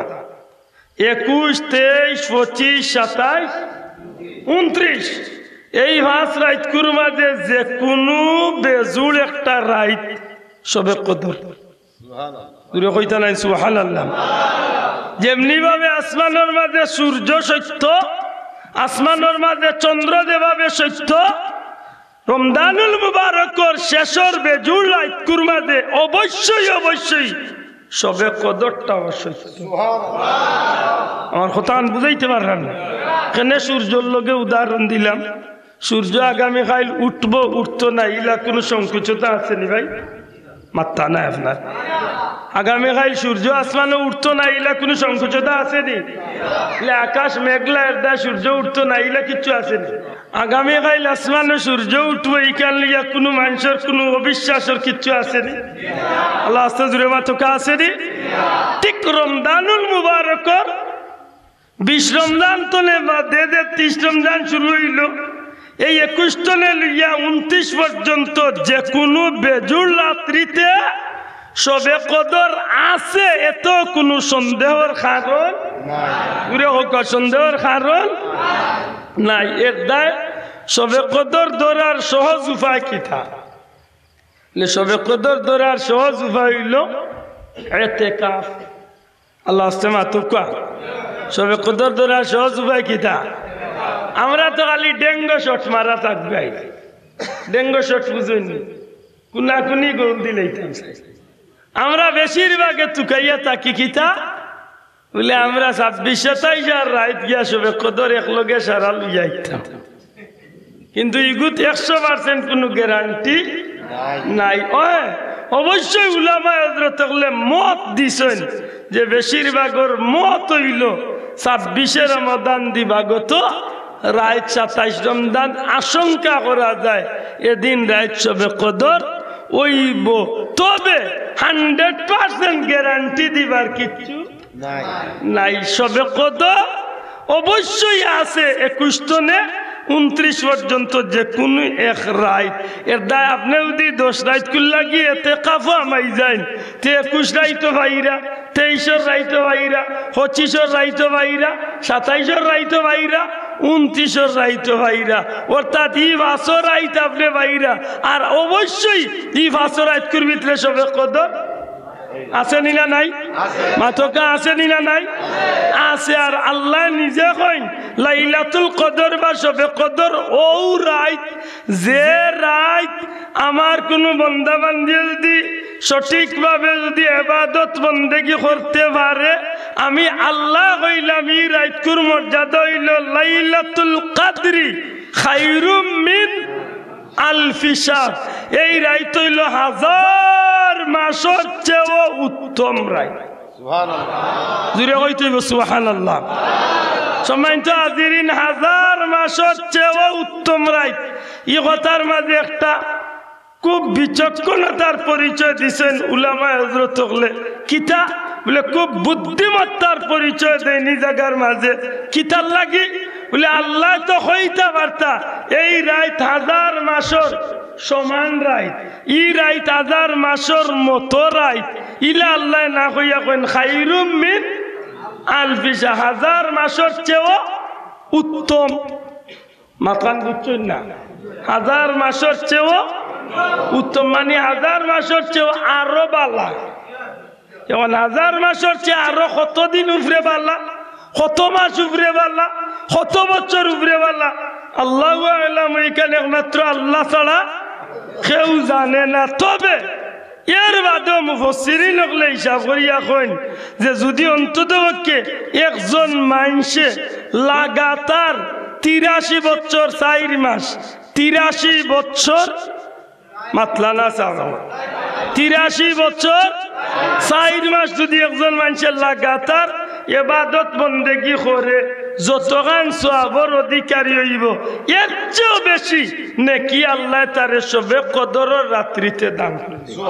একুশ, তেইশ, পঁচিশ, সাতাইশ, ঊনত্রিশ, এই পাঁচ রাইতকুর মাঝে যে কুনু বেজুড় একটা রাইত শবে কদর। জুরে কইতা নায় সুবহানাল্লাহ। যেমনি ভাবে আসমানর মাঝে সূর্য সত্য, আসমানর মাঝে চন্দ্র যেভাবে সত্য, রমজানুল মুবারকর শেষর বেজুড় রাইতকুর মাঝে অবশ্যই, অবশ্যই শবে কদরটাও সত্য। আমার কথা আমি বুঝাইতে পারলাম না। কেনে সূর্যর লগে উদাহরণ দিলাম, সূর্য আগামীকাইল উঠবো, উঠতো না, ইলা কুনু সংকোচতা আছে নি ভাই? মাত্তা নাই আপনার। আগামীকাইল সূর্য আসমানো উঠতো না, ইলা কুনু সংকোচতা আছে নি? ইলা আকাশ মেঘলা, এর দ্বারা সূর্য উঠতো না, ইলা কিচ্ছু আছে নি? আগামীকাইল আসমানো সূর্য উঠবো, ইখান লইয়া কুনু মানষর কুনু অবিশ্বাসর কিচ্ছু আছে নি? আল্লাহ আস্তে জুরে মাতউক্কা, আছে নি? ঠিক রমজানুল মুবারকর বিশ রমজান তনে বাদে যে ত্রিশ রমজান শুরু অইলো, এই একুশ তনে লইয়া ঊনত্রিশ পর্যন্ত যে কুনু বেজুড় রাত্রিতে শবে কদর আছে, এত কুনু সন্দেহর কারণ নাই। জুরে কউক্কা, সন্দেহর কারণ নাই। এর দ্বারা শবে কদর ধরার সহজ উপায় কিতা? লে শবে কদর ধরার সহজ উপায় অইলো এতেকাফ। আল্লাহ আস্তে মাতউক্কা। শবে কদর ধরার সহজ উপায় কিতা? আমরা তো খালি ডেঙ্গো শট মারা থাকবে। ডেঙ্গো শট বুঝইন নি? কুনাকুনি গোল দিলাইতাম। আমরা বেশিরভাগে তুকাইয়া থাকি কিতা? বুলে আমরা ছাব্বিশ, সাতাইশ আর রাইত গিয়া শবে কদর একলগে সারা লইয়া আইতাম। কিন্তু ইগুত একশো percent কুনু guarantee নাই। নাই। ওই, অবশ্যই উলামায়ে হজরত অকলে মত দিছইন যে বেশিরভাগর মত অইলো ছাব্বিশে রমাদান দিবাগত রাইত সাতাইশ রমজান আশঙ্কা করা যায় এদিন রাইত শবে কদর অইবো। তবে hundred percent guarantee দিবার কিচ্ছু নাই। নাই। শবে কদর অবশ্যই আছে একুশ তনে ঊনত্রিশ পর্যন্ত যে কুনু এক রাইত। এর দ্বারা আপনে যুদি দশ রাইতকুর লাগি এতেকাফো হামাই যাইন, তে একুশ রাইতো পাইরা, তেইশর রাইতো পাইরা, পঁচিশর রাইতো পাইরা, সাতাইশর রাইতো পাইরা, ঊনত্রিশর রাইতো পাইরা। অর্থাৎ ই পাঁচো রাইত আপনে পাইরা। আর অবশ্যই ই পাঁচো রাইতকুর ভিতরে শবে কদর আছে নি না নাই? মাতউক্কা, আছে নি না নাই? আছে। আর আল্লায় নিজে কইন, লাইলাতুল কদর বা শবে কদর অউ রাইত, যে রাইত আমার কুনু বন্দা বান্দিয়ে যুদি সঠিকভাবে যুদি ইবাদত বন্দেগি করতে পারে, আমি আল্লাহ কইলাম, ই রাইতকুর মর্যাদা অইলো লাইলাতুল কদরি খায়রুম মিন আলফি শাহর, এই রাইত অইলো হাজার মাসর চেয়েও উত্তম রাইত। সুবহানাল্লাহ। জুরে কইতে অইবো সুবহানাল্লাহ। সম্মানিত হাজিরিন, হাজার মাসর চেয়েও উত্তম রাইত। ই কথার মাঝে একটা খুব বিচক্ষণতার পরিচয় দিছইন উলামায়ে হজরত অকলে। কিতা? বুলে, খুব বুদ্ধিমত্তার পরিচয় দেইন ই জাগার মাঝে। কিতার লাগি? বুলে, আল্লায় তো কইতা পারতা, এই রাইত হাজার মাসর সমান রাইত, ই রাইত হাজার মাসর মতো রাইত। ইলা আল্লায় না কইয়া কইন, "খাইরুম মিন আলফি শাহর", হাজার মাসর চেয়েও উত্তম। মাতখান বুঝছইন না? হাজার মাসর চেয়েও উত্তম, মানি হাজার মাসর চেয়েও আরো বালা। এখন হাজার মাসর চেয়ে আরো কত দিন উপরে বালা, কত মাস উপরে বালা, কত বছর উপরে বালা, আল্লাহু আ'লাম, ইখান একমাত্র আল্লাহ ছাড়া কেউ জানে না। তবে এর বাদেও মুফাসসিরিন অকলে হিসাব করিয়া কইন যে যুদি অন্ততপক্ষে একজন মানষে লাগাতার তিরাশি বছর চাইর মাস, তিরাশি বছর, মাতলা না চাও, তিরাশি বছর চাইর মাস যুদি একজন মানষে লাগাতার এবাদত বন্দেগি করে, যতখান সওয়াবর অধিকারী অইবো, এর চেয়েও বেশি নেকি আল্লায় তারে শবে কদরর রাত্রিতে দান করইন।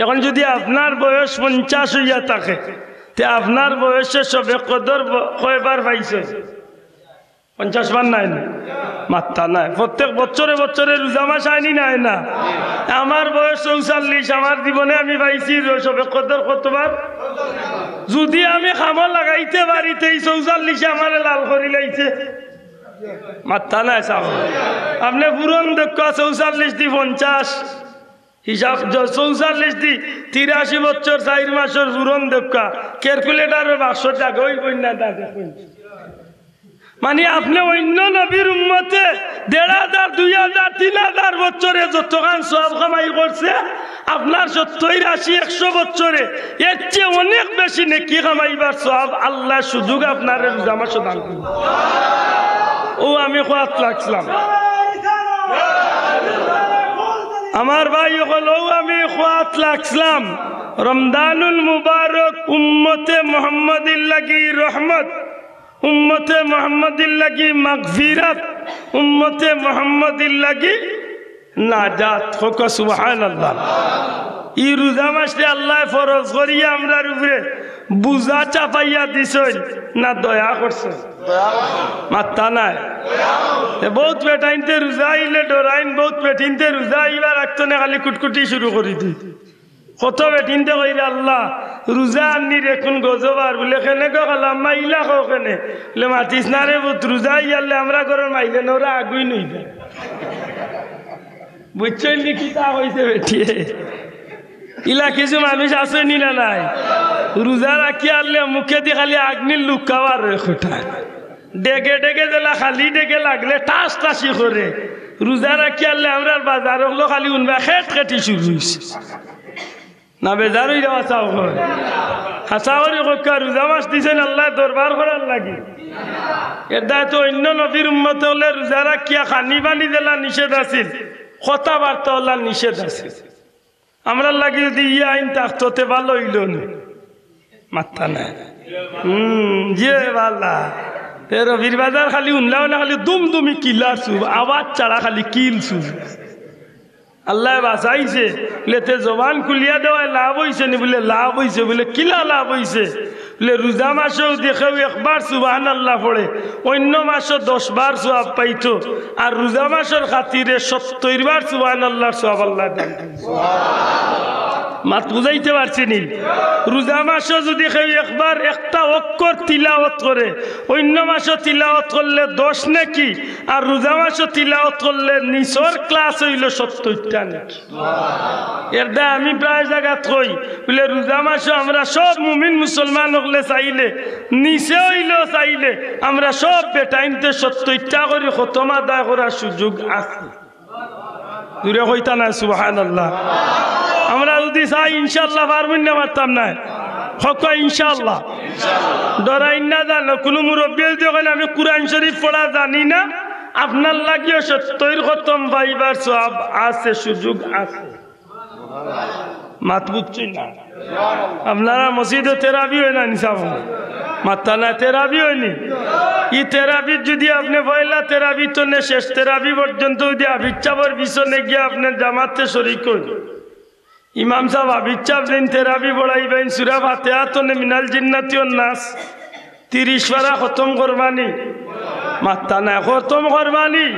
এখন যুদি আপনার বয়স পঞ্চাশ অইয়া থাকে, তে আপনার বয়সে শবে কদর ব-, কয়বার পাইছইন? পঞ্চাশ বার নায় নি? মাত্তা নায়। প্রত্যেক বছরে বছরে রোজা মাস আয় নি নায় না? আমার বয়স চৌচল্লিশ, আমার জীবনে আমি পাইছি র-, শবে কদর কতবার? যুদি আমি কামো লাগাইতে পারি, তে ই চৌচল্লিশে আমারে লাল করি লাইছে। মাত্তা নায় সাব। আপনে পূরণ দেউক্কা, চৌচল্লিশ দি পঞ্চাশ, হিসাব য-, চৌচল্লিশ দি তিরাশি বছর চাইর মাসর পূরণ দেউক্কা, calculator-র বাক্সর জাগা অইবো না, তা দেখইন। মানি, আপনে অইন্য নবীর উম্মতে দেড় হাজার, দুই হাজার, তিন হাজার বছরে যতখান সওয়াব কামাই করছে, আপনার সত্তইর, আশি, একশো বছরে এর চেয়ে অনেক বেশি নেকি কামাইবার সওয়াব আল্লায় সুযোগ আপনারে রোজা মাসো দান করইন। অউ আমি কওয়াত লাগছিলাম। আমার ভাই অকল, অউ আমি কওয়াত লাগছিলাম। রমজানুল মুবারক উম্মতে মুহাম্মদীর লাগি রহমত, উম্মতে মুহাম্মদীর লাগি মাগফিরাত, উম্মতে মুহাম্মদীর লাগি নাজাত। কউক্কা সুবহানাল্লাহ। ই রোজা মাসরে আল্লায় ফরজ করিয়া আমরার উপরে বুঝা চাপাইয়া দিছইন না দয়া করছইন? মাত্তা নায়। এ বউত বেটাইন্তে রোজা আইলে ডরাইন, বউত বেটিন্তে রোজা আইবার আগতনে খালি কুটকুটি শুরু করি দি। কত বেটিন্তে কইরা, "আল্লাহ, রোজা আন্নির এখন গজব আর।" বুলে, "কেনে গো খালা আম্মা, ইলা কও কেনে?" বুলে, "মাতিস না রে পুত, রোজা আইয়ারলে আমরা ঘরর মাইলে নরা আগুইন অইযায়।" বুঝছইন নি কিতা কইছে বেটিয়ে? ইলা কিছু মানুষ আছে নি না নাই? রোজা রাখিয়ারলে মুখেদি খালি আগ্নির লুক্কা বার অয় খুটা। ডেগে ডেগে যেলা খালি ডেগে লাগলে ঠাস ঠাসি করে। রোজা রাখিয়ারলে আমরার বাজার অকলো খালি উনবা খেট খেটি শুরু অইছে। না বেজার অইরা হাছা অকল? হাছা করি কউক্কা, রোজা মাস দিছইন আল্লায় দরবার করার লাগি। এর দায় তো অইন্য নবীর উম্মত অকলে রোজা রাখিয়া খানি পানি যেলা নিষেধ আছিল, কথাবার্তা অলা নিষেধ আছিল। আমরার লাগি যুদি ই আইন থাকতো তে ভালা অইলো নি। মাত্তা নায়। হুম, জি ভালা। তে রবির বাজার খালি উনলাও না, খালি দুমদুমি কিলার চুপ, আওয়াজ ছাড়া খালি কিল চুপ। আল্লায় বাঁচাইছে, বুলে, "তে জবান খুলিয়া দেওয়ায় লাভ অইছে নি?" বুলে, "লাভ অইছে।" বুলে, "কিলা লাভ অইছে?" বুলে, "রোজা মাসেও দেখেও একবার সুবহানাল্লাহ পড়ে, অইন্য মাসো দশ বার সওয়াব পাইতো, আর রোজা মাসর খাতিরে সত্তইর বার সুবহানাল্লাহর সওয়াব আল্লায় দান।" মাত বুঝাইতে পারছি নি? রোজা মাসো যুদি কেউ একবার একটা অক্ষর তিলাওয়াত করে, অইন্য মাসো তিলাওয়াত করলে দশ নেকি, আর রোজা মাসো তিলাওয়াত করলে নিচর class অইলো সত্তইরটা নেকি। এর দায় আমি প্রায় জাগাত কই, বুলে, রোজা মাসো আমরা সব মুমিন মুসলমান অকলে চাইলে, নিচে অইলেও চাইলে, আমরা সব বেটাইন্তে সত্তইরটা করি খতম আদায় করার সুযোগ আছে। জুরে কইতা নায় সুবহানাল্লাহ। আমরা যুদি চাই, ইনশাআল্লাহ পারমু না, পারতাম নায়? কউক্কা ইনশাআল্লাহ। ডরাইন না জানো, কুনু মুরব্বিয়ে যুদি কইন, "আমি কুরআন শরীফ পড়া জানি না", আপনার লাগিও সত্তইর খতম পাইবার সওয়াব আছে, সুযোগ আছে। মাত বুঝছইন না? আপনারা মসজিদো তেরাবি অয় না নি সাব? মাত্তা নায়, তেরাবি অয় নি? ই তেরাবিত যুদি আপনে পয়লা তেরাবি তনে শেষ তেরাবি পর্যন্ত যুদি হাফিজ সাবর পিছনে গিয়া আপনে জামাতে শরিক অইন, ইমাম সাব, হাফিজ সাব যেইন তেরাবি পড়াইবা, এইন সুরা ফাতিহা তনে মিনাল জিন্নাতি ওয়ান নাস তিরিশ পারা খতম করবা নি? মাত্তা নাই, খতম করবা নি?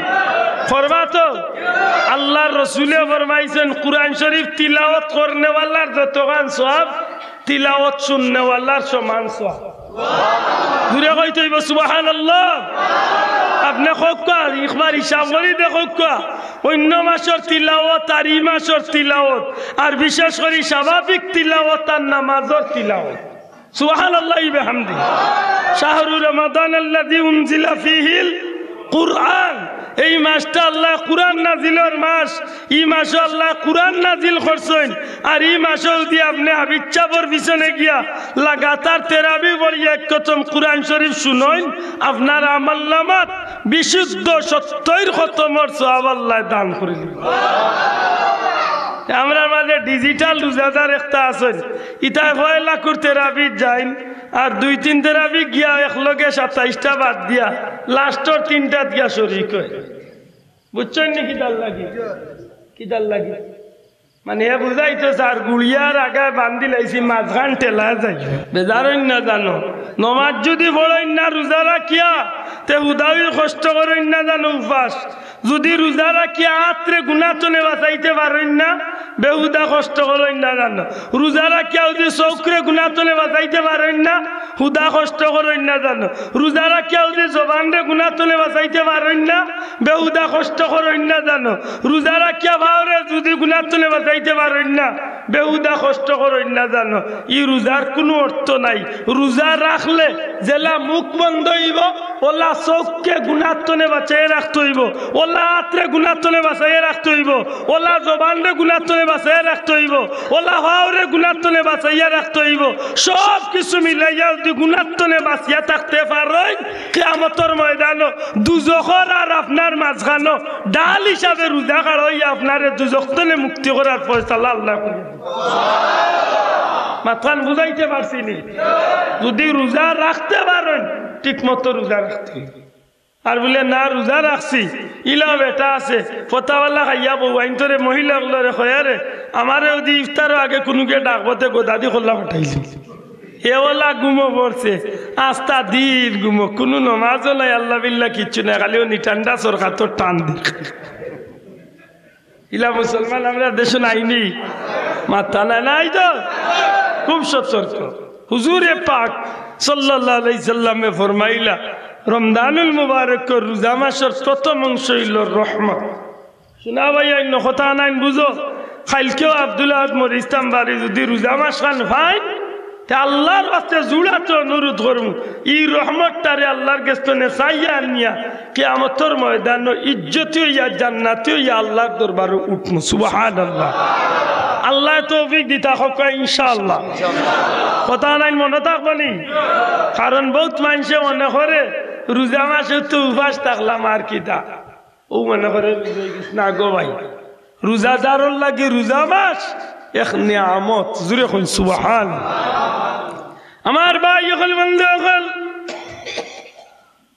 করবা তো? আল্লার রসুলে ফরমাইছইন, কুরআন শরিফ তিলাওয়াত করনেওয়ালার যতখান সওয়াব, তিলাওয়াত শুননেওয়ালার সমান সওয়াব। জুরে কইতে অইবো সুবহানাল্লাহ। আপনে কউক্কা, একবার হিসাব করি দেখউক্কা, অইন্য মাসর তিলাওয়াত আর ই মাসর তিলাওয়াত, আর বিশেষ করি স্বাভাবিক তিলাওয়াত আর নামাজর তিলাওয়াত। সুবহানাল্লাহি বিহামদি। শাহরু রমাদান আল্লাযী উনজিলা ফীহিল কুরআন, এই মাসটা আল্লায় কুরআন নাজিলর মাস। ই মাসো আল্লায় কুরআন নাজিল করছইন, আর ই মাসো যুদি আপনে হাফিজ সাবর পিছনে গিয়া লাগাতার তেরাবি পড়িয়া এক খতম কুরআন শরিফ শুনইন, আপনার আমলনামাত বিশুদ্ধ সত্তইর খতমর সওয়াব আল্লায় দান করি দিবা। আমরার মাঝে digital রোজাদার একটা আছইন, ইতায় পয়লা কুর তেরাবিত যাইন, আর দুই তিন তেরাবি গিয়া একলগে সাতাইশটা বাদ দিয়া লাস্টর তিনটাত গিয়া শরিক অয়। বুঝছইন নি কিতার লাগি? কিতার লাগি? মানে, এ বুঝাইতো চার, গুড়িয়ার আগায় বান্ধিলাইছি, মাঝখান ঠেলা যাইবো। বেজার অইন না জানো, নমাজ যুদি পড়ইন না রোজা রাখিয়া, তে হুদাউ কষ্ট করইন না জানো উপাস। যুদি রোজা রাখিয়া আতরে গুনা তনে বাঁচাইতে পারইন না, বেহুদা কষ্ট করইন না জানো। রোজা রাখিয়া যুদি চউখরে গুনা তনে বাঁচাইতে পারইন না, হুদা কষ্ট করইন না জানো। রোজা রাখিয়া যুদি জবানরে গুনা তনে বাঁচাইতে পারইন না, বেহুদা কষ্ট করইন না জানো। রোজা রাখিয়া পাওরে যুদি গুনা তনে বাঁচাইতে পারইন না, বেহুদা কষ্ট করইন না জানো। ই রোজার কুনু অর্থ নাই। রোজা রাখলে যেলা মুখ বন্ধ অইবো, অলা চউখরে গুনা তনে বাঁচাইয়া রাখতে অইবো, অলা আতরে গুনা তনে বাঁচাইয়া রাখতে অইবো, অলা জবানরে গুনা তনে বাঁচাইয়া রাখতে অইবো, অলা পাওরে গুনা তনে বাঁচাইয়া রাখতে অইবো। সব কিছু মিলাইয়া যুদি গুনা তনে বাঁচিয়া থাকতে পারইন, কিয়ামতর ময়দানো দুজখর আর আপনার মাঝখানো ঢাল হিসাবে রোজা খাড়া অইয়া আপনারে দুজখ তনে মুক্তি করার ফয়সালা আল্লায় করি দিবা। মাতখান বুঝাইতে পারছি নি? যুদি রোজা রাখতে পারইন, ঠিক মতো রোজা রাখতে অইবো। আর বুলে, "না, রোজা রাখছি, ইলা বেটা আছে, ফতাওয়ালা খাইয়া বউ, আইন তোরে মহিলা অকলরে কয়ারে, আমারে যুদি ইফতারর আগে কুনুগিয়ে ডাকবো তে গদাদি কল্লা ফাটাইলি।" এ অলা ঘুমো পড়ছে, আস্তা দিন ঘুমো, কুনু নমাজও নাই, আল্লাহ বিল্লাহ কিচ্ছু নাই, খালি অউ নিটান্ডা সরকার তো টান দি। ইলা মুসলমান আমরার দেশো নাই নি? মাত্তা নাই, নাই তো? খুব সতর্ক। হুজুরে পাক সাল্লাল্লাহু আলাইহি সাল্লামে ফরমাইলা, রমজানুল মুবারকর রোজা মাসর প্রথম অংশ অইলো রহমত। শুনা ভাই, অইন্য কথা নাইন বুঝো। কাইলকেও আব্দুল আহাদ মরিস্তাম বাড়ি যুদি রোজা মাস খান পাইন, তে আল্লার ওয়াস্তে জুড়াতে অনুরোধ করমু, ই রহমতটারে আল্লার গেছ তনে চাইয়া আনিয়া কিয়ামতর ময়দানো ইজ্জতি অইয়া, জান্নাতি অইয়া আল্লার দরবারো উঠমু। সুবহানাল্লাহ। আল্লায় তৌফিক দিতা কউক্কা ইনশাআল্লাহ। কথা নাইন মনো থাকবো নি? কারণ বউত মানষে মনে করে রোজা মাসো তো উপাস থাকলাম আর কিতা। অউ মনে করে রোজা অইগেছে। না গো ভাই, রোজাদারর লাগি রোজা মাস এক নিয়ামত। জুরে কইন সুবহান। আমার ভাই অকল, বন্ধু অকল,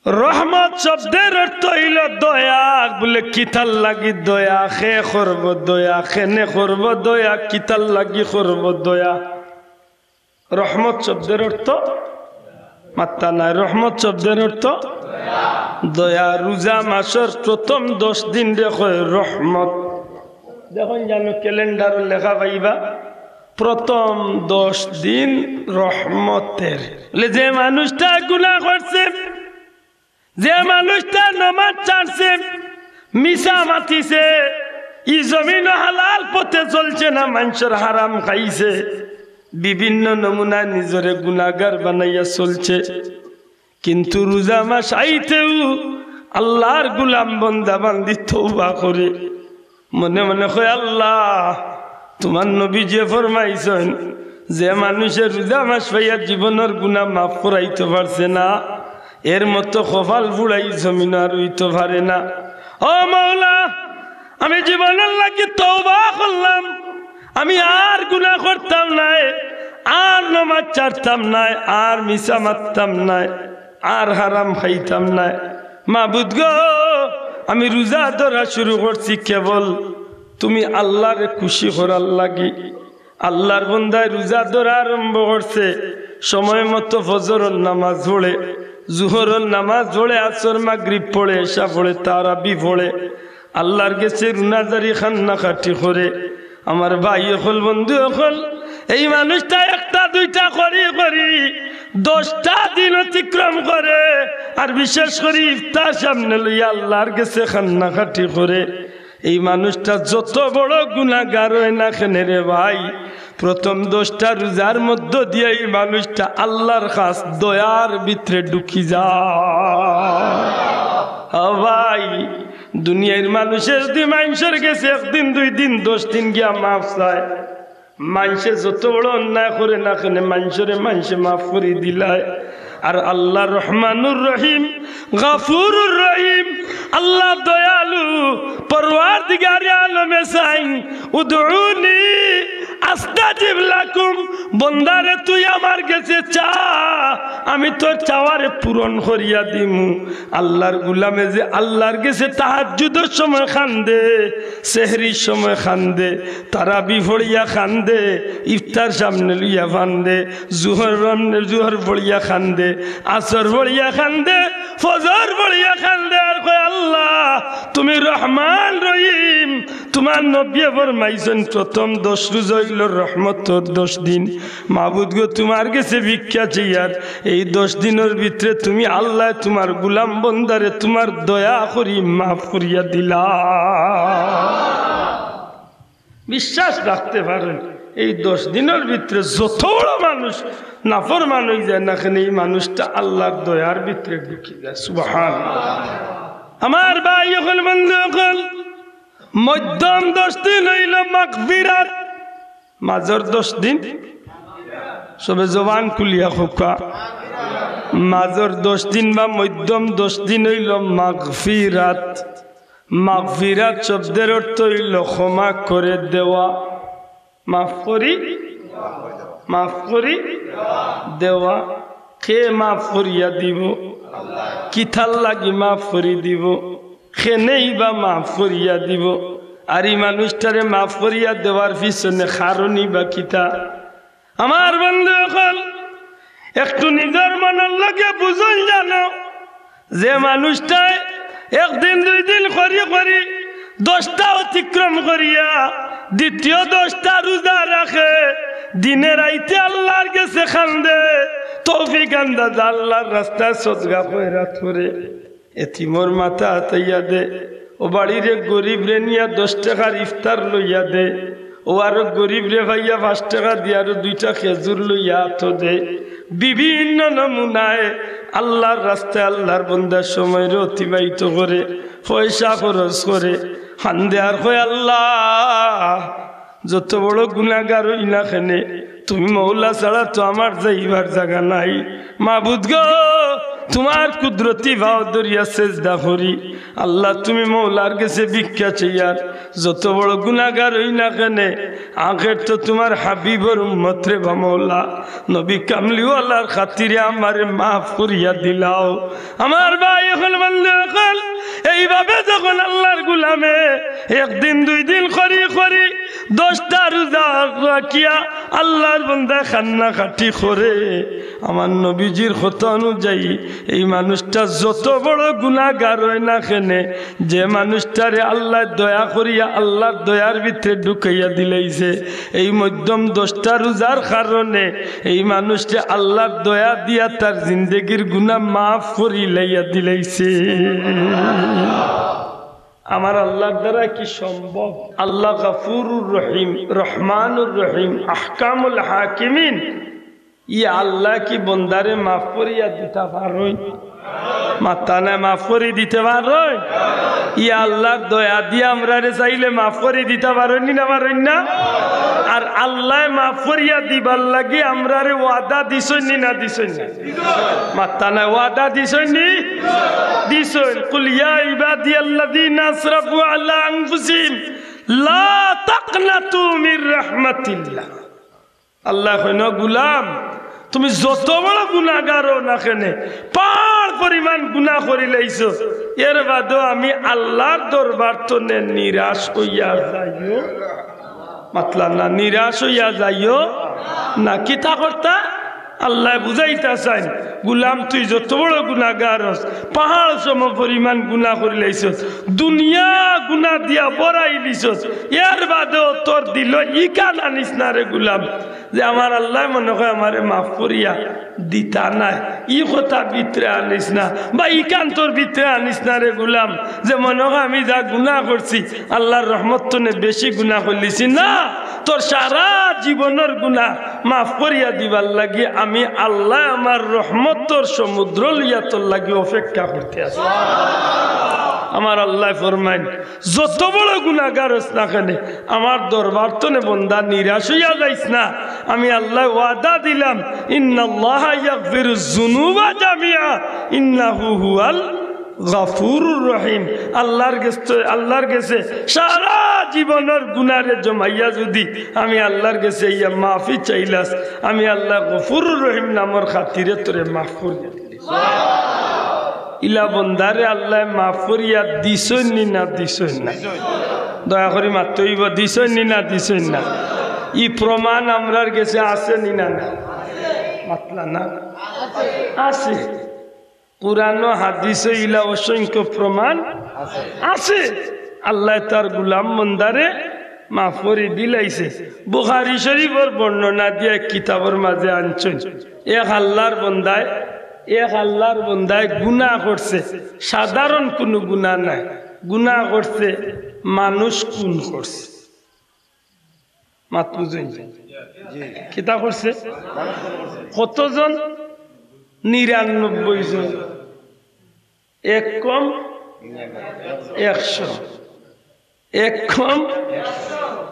রহমত শব্দর অর্থ অইলো দয়া। বুলে, কিতার লাগি দয়া? কে করবো দয়া? কেনে করবো দয়া? কিতার লাগি করবো দয়া? রহমত শব্দর অর্থ, মাত্তা নাই, রহমত শব্দর অর্থ দয়া। রোজা মাসর প্রথম দশ দিনরে কয় রহমত। দেখইন জানো, ক্যালেন্ডারো লেখা পাইবা, প্রথম দশ দিন রহমতর। বুলে, যে মানুষটা গুনা করছে, যে মানুষটা নমাজ ছাড়ছে, মিছা মাতিছে, ই জমিনো হালাল পথে চলছে না, মানষর হারাম খাইছে, বিভিন্ন নমুনায় নিজরে গুনাগার বানাইয়া চলছে, কিন্তু রোজা মাস আইতেউ আল্লার গুলাম বন্দা বান্দি তওবা করে, মনে মনে কয়, "আল্লাহ, তুমার নবীজিয়ে ফরমাইছইন, যে মানষে রোজা মাস পাইয়া জীবনর গুনা মাফ করাইতো পারছে না, এর মতো কপাল পুড়া ই জমিনো আর অইতো পারে না। ও মাওলা, আমি জীবনর লাগি তওবা করলাম, আমি আর গুনা করতাম নায়, আর নমাজ ছাড়তাম নায়, আর মিছা মাততাম নায়, আর হারাম খাইতাম নায়। মাবুদ গো, আমি রোজা ধরা শুরু করছি কেবল তুমি আল্লারে খুশি করার লাগি।" আল্লাহর বন্দায় রোজা ধরা আরম্ভ করছে, সময় মতো ফজরর নামাজ পড়ে, জোহরর নামাজ পড়ে, আসর মাগরিব পড়ে, এশা পড়ে, তারাবি পড়ে, আল্লাহর গেছে রুনাজারি কান্নাকাটি করে। আমার ভাই অকল, বন্ধু অকল, এই মানুষটা একটা দুইটা করি করি দশটা দিন অতিক্রম করে, আর বিশেষ করি ইফতার সামনে লইয়া আল্লাহর গেছে কান্নাকাটি করে। এই মানুষটা যত বড় গুনাগার অয় না কেনে রে ভাই, প্রথম দশটা রোজার মধ্য দিয়া এই মানুষটা আল্লাহর খাস দয়ার ভিতরে ঢুকি যায়। ও ভাই, দুনিয়ার মানুষে যদি মানষর গেছে একদিন, দুই দিন, দশ দিন গিয়া মাফ চায়, মানষে যত বড় অন্যায় করে না কেনে, মানষরে মানষে মাফ করি দিলায়। আর আল্লাহ রহমানুর রহিম, গাফুরুর রহিম, আল্লাহ দয়ালু, পরওয়ারদিগারে আলমে চাইন, "উদউনি আস্তাজিব লাকুম", বন্দারে তুই আমার গেছে চা, আমি তোর চাওয়ারে পূরণ করিয়া দিমু। আল্লাহর গুলামে যে আল্লাহর গেছে তাহাজ্জুদর সময় কান্দে, সেহরির সময় কান্দে, তারাবি পড়িয়া কান্দে, ইফতার সামনে লইয়া কান্দে, জোহর সামনে, জোহর পড়িয়া কান্দে, আসর পড়িয়া কান্দে, ফজর পড়িয়া কান্দে, আর কয়, "আল্লাহ, তুমি রহমান রহিম, তোমার নবীয়ে ফরমাইছইন, প্রথম দশ রোজা অইলো রহমতর দশ দিন। মাবুদ গো, তোমার গেছে ভিক্ষা চাইয়ার, এই দশ দিনর ভিতরে তুমি আল্লাহ তোমার গুলাম বন্দারে তোমার দয়া করি মাফ করিয়া দিলা।" বিশ্বাস রাখতে পারেন, এই দশ দিনর ভিতরে যত বড় মানুষ নাফরমান অই যায় না কেনে, এই মানুষটা আল্লাহর দয়ার ভিতরে ঢুকি যায়। সুবহানাল্লাহ। আমার ভাই অকল, বন্ধু অকল, মধ্যম দশ দিন অইলো মাগফিরাত, মাজর দশ দিন, সবে জবান খুলিয়া কউক্কা, মাজর দশ দিন বা মধ্যম দশ দিন অইলো মাগফিরাত। মাগফিরাত শব্দর অর্থ অইলো ক্ষমা করে দেওয়া। মাফ করি, মাফ করি দেওয়া। কে মাফ করিয়া দিবো? কিতার লাগি মাফ করি দিবো? কেনেই বা মাফ করিয়া দিবো? আর ই মানুষটারে মাফ করিয়া দেওয়ার পিছনে কারণই বা কিতা? আমার বন্ধু অকল, একটু নিজর মনর লগে বুঝন জানো, যে মানুষটায় একদিন দুই দিন করি করি দশটা অতিক্রম করিয়া দ্বিতীয় দশটা রোজা রাখে, দিনে রাইতে আল্লাহর গেছে কান্দে, তৌফিক আন্দাজা আল্লাহর রাস্তায় সদকা খয়রাত করে, এতিমর মাথা আতাইয়া দে, ও বাড়ির এক গরিবরে নিয়া দশ টেকার ইফতার লইয়া দে, ও আরো গরিবরে পাইয়া পাঁচ টেকা দিয়া আরো দুইটা খেজুর লইয়া আতো দে। বিভিন্ন নমুনায় আল্লাহর রাস্তায় আল্লাহর বন্দার সময়রে অতিবাহিত করে, পয়সা খরচ করে, কান্দে আর কয়, "আল্লাহ, যত বড় গুনাগার অই না কেনে, তুমি মৌলা ছাড়া তো আমার যাইবার জাগা নাই। মাবুদ গো, তোমার কুদরতি পাও ধরিয়া সেজদা করি। আল্লাহ, তুমি মৌলার গেছে ভিক্ষা চাইয়ার, যত বড় গুনাগার অই না কেনে, আখের তো তোমার হাবিবর উম্মত রে বা মৌলা, নবী কামলিওয়ালার খাতিরে আমারে মাফ করিয়া দিলাও।" আমার ভাই অকল, বন্ধু অকল, এইভাবে যখন আল্লাহর গুলামে একদিন দুই দিন করি করি দশটা রোজা রাখিয়া আল্লাহর বন্দায় কান্নাকাটি করে, আমার নবীজির কথা অনুযায়ী এই মানুষটা যত বড় গুনাগার অয় না কেনে, যে মানুষটারে আল্লায় দয়া করিয়া আল্লাহর দয়ার ভিতরে ঢুকাইয়া দিলাইছে, এই মধ্যম দশটা রোজার কারণে এই মানুষরে আল্লাহর দয়া দিয়া তার জিন্দেগির গুনা মাফ করিলাইয়া দিলাইছে। আমার আল্লাহর দ্বারা কি সম্ভব? আল্লাহ গাফুরুর রহিম, রহমানুর রহিম, আহকামুল হাকিমিন। ই আল্লাহ কি বন্দারে মাফ করিয়া দিতা পারইন? মাত্তা নায়, মাফ করি দিতে পারইন? ই আল্লাহর দয়া দিয়া আমরারে চাইলে মাফ করি দিতা পারইন নি না পারইন না? আর আল্লায় মাফ করিয়া দিবার লাগি আমরারে ওয়াদা দিছইন নি না দিছইন না? মাত্তা নায়, ওয়াদা দিছইন নি? দিছইন। "কুল ইয়া ইবাদিয়াল্লাযীনা আসরাফু আলা আনফুসিহিম লা তাকনাতু মির রাহমাতিল্লাহ।" আল্লায় কইন, "গুলাম, তুমি যত বড় গুনাগার অও না কেনে, পাহাড় পরিমাণ গুনা করিলাইছো, এর বাদেও আমি আল্লাহর দরবার তনে নিরাশ অইয়া যাইও।" মাতলা না, নিরাশ অইয়া যাইও না। কিতা করতা? আল্লায় বুঝাইতা চাইন, "গুলাম, তুই যত বড় গুনাগার অস, পাহাড় সম পরিমাণ গুনা করিলাইছস, দুনিয়া গুনা দিয়া ভরাইলিছস, এর বাদেও তোর দিলো ইখান আনিস না রে গুলাম, যে আমার আল্লায় মনে কয় আমারে মাফ করিয়া দিতা নায়, ই কথা ভিতরে আনিস না, বা ইখান তোর ভিতরে আনিস না রে গুলাম, যে মনে কয় আমি যা গুনা করছি, আল্লার রহমত তনে বেশি গুনা করলিছি না, তোর সারা জীবনর গুনা মাফ করিয়া দিবার লাগি আমি আল্লায় আমার রহমতর সমুদ্র লইয়া তোর লাগি অপেক্ষা করতে আছি।" আমার আল্লায় ফরমাইন, যত বড় গুনাগার অস না কেনে, আমার দরবার তনে বন্দা নিরাশ অইয়া যাইস না। আমি আল্লায় ওয়াদা দিলাম, "ইন্নাল্লাহা ইয়াগফিরুজ যুনুবা জামিআ, ইন্নাহু হুয়াল গাফুরুর রহিম।" আল্লার গেছে, আল্লার গেছে সারা জীবনর গুনারে জমাইয়া যুদি আমি আল্লার গেছে ইয়া মাফি চাইলাস, আমি আল্লায় গফুরুর রহিম নামর খাতিরে তোরে মাফ করি দিলাম। ইলা বন্দারে আল্লায় মাফ করিয়া দিছইন নি না দিছইন না? দয়া করি মাততে অইবো, দিছইন নি না দিছইন না? ই প্রমাণ আমরার গেছে আছে নি না না? মাতলা না? আছে। কুরআন ও হাদিসো ইলা অসংখ্য প্রমাণ আছে। আল্লায় তার গুলাম বন্দারে মাফ করি দিলাইছে। বুখারী শরীফর বর্ণনা দিয়া এক কিতাবর মাঝে আনছইন, এক আল্লার বন্দায়, এক আল্লার বন্দায় গুনা করছে, সাধারণ কুনু গুনা নায়, গুনা করছে, মানুষ খুন করছে। মাত বুঝইন? কিতা করছে? কতজন? নিরানব্বই জন। এক কম একশো, এক কম।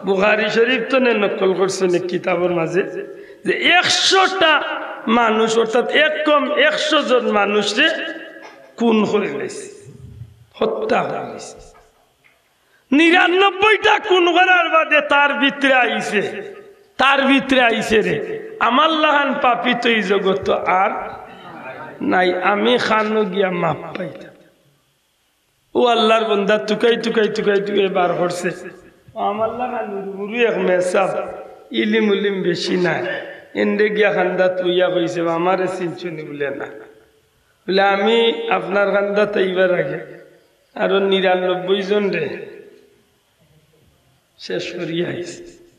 বুখারী শরীফ তনে নকল করছইন এক কিতাবর মাঝে, যে একশোটা মানুষ, অর্থাৎ এক কম একশো জন মানুষরে খুন করিলাইছে, হত্যা করিলাইছে। নিরানব্বইটা খুন করার বাদে তার ভিতরে আইছে, তার ভিতরে আইছে রে, আমার লাখান পাপী তো ই জগতো আর নাই, আমি কানো গিয়া মাফ পাইতাম। ও আল্লার বন্দা তুকাই তুকাই তুকাই তুকাই বার করছে। ও আমার লাখান হুরু এক মেসাব, ইলিম উলিম বেশি নাই। এনরে গিয়া কান্দাত বইয়া কইছে, "আমারে চিনছো নি?" বুলে, "না।" বুলে, "আমি আপনার কান্দাত আইবার আগে আরো নিরানব্বই জনরে শেষ করিয়া আইছি।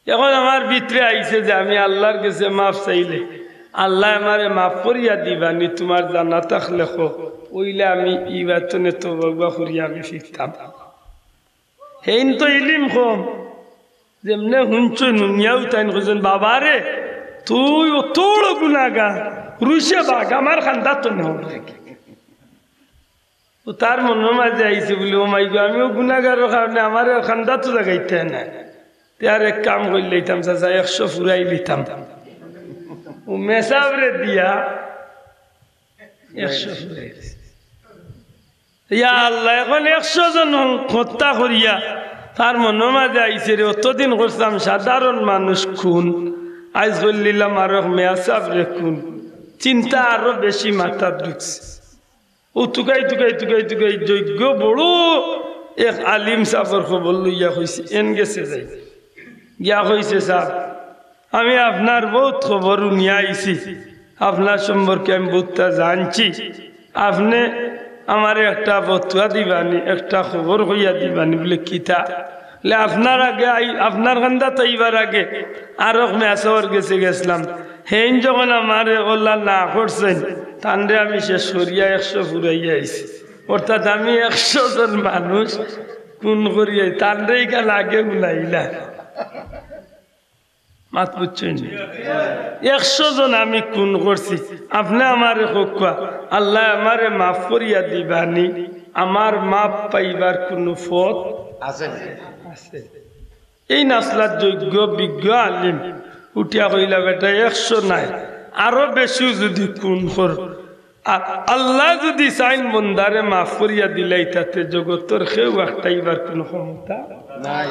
এখন আমার ভিতরে আইছে যে আমি আল্লার গেছে মাফ চাইলে আল্লায় আমারে মাফ করিয়া দিবা নি, তুমার জানা থাকলে কও, অইলে আমি ইবার তনে তওবা করিয়া আমি ফিরতাম।" হেইন তো ইলিম কম, যেমনে হুনছইন, হুনিয়াউ তাইন কইছইন, "বাবা রে, তুই অত বড় গুনাগার, রুইসে বাগ, আমার কান্দাত তনে অইবো।" ও তার মনর মাঝে আইছে বুলে, "ও মাই গো, আমিও গুনাগারর কারণে আমারে কান্দাত তো জাগাইতে নায়। তে আর এক কাম করিলাইতাম চাচা, একশো ফুরাইলিতাম।" ও মেসাবরে দিয়া একশো ফুরাইলিছে। ইয়া আল্লাহ, এখন একশো জন হত্যা করিয়া তার মনর মাঝে আইছে রে, অতদিন করতাম সাধারণ মানুষ খুন, আইজ করিলিলাম আরো মেসাবরে খুন। চিন্তা আরো বেশি মাথাত ঢুকছে। ও তুকাই তুকাই তুকাই তুকাই যোগ্য বড় এক আলিম সাবর খবর লইয়া কইছে, এন গেছে যাই। গিয়া কইছে, "সাব, আমি আপনার বউত খবর হুনিয়া আইছি, আপনার সম্পর্কে আমি বউততা জানছি। আপনে আমারে একটা ফতোয়া দিবানি, একটা খবর কইয়া দিবানি।" বুলে, "কিতা?" বুলে, "আপনার আগে আই-, আপনার কান্দাত আইবার আগে আরক মেসাবর গেছে গেছলাম, হেইন যখন আমারে অলা না করছইন, তানরে আমি শেষ করিয়া একশো ফুরাইয়া আইছি।" অর্থাৎ আমি একশো জন মানুষ খুন করিয়া, তানরে ইখান আগে হুনাইলা। মাত বুঝছইন নি? একশো জন আমি খুন করছি, আপনে আমারে কউক্কা, আল্লায় আমারে মাফ করিয়া দিবানি? আমার মাফ পাইবার কুনু পথ আছে নি? আছে। এইন আছলা যোগ্য বিজ্ঞ আলিম উঠিয়া কইলা, "বেটা, একশো নায়, আরো বেশিও যুদি খুন কর, আর আল্লায় যুদি চাইন বন্দারে মাফ করিয়া দিলাইতা, তে জগতর কেউ আটকাইবার কুনু ক্ষমতা নাই।"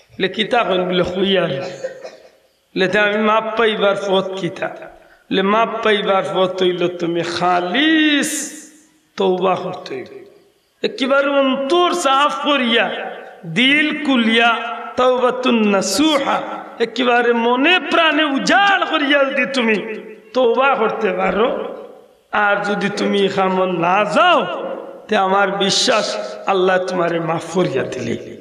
বুলে, "কিতা কইন?" বুলে, "কইয়ার।" বুলে, "তে আমি মাফ পাইবার পথ কিতা?" বুলে, "মাফ পাইবার পথ অইলো তুমি খালিস তওবা করতে অইবো।" একেবারে অন্তর সাফ করিয়া, দিল খুলিয়া, তাওবাতুন নাসুহা, একেবারে মনে প্রাণে উজাড় করিয়া যদি তুমি তওবা করতে পারো, আর যদি তুমি ই কামো না যাও, তে আমার বিশ্বাস আল্লায় তুমারে মাফ করিয়া দিলে।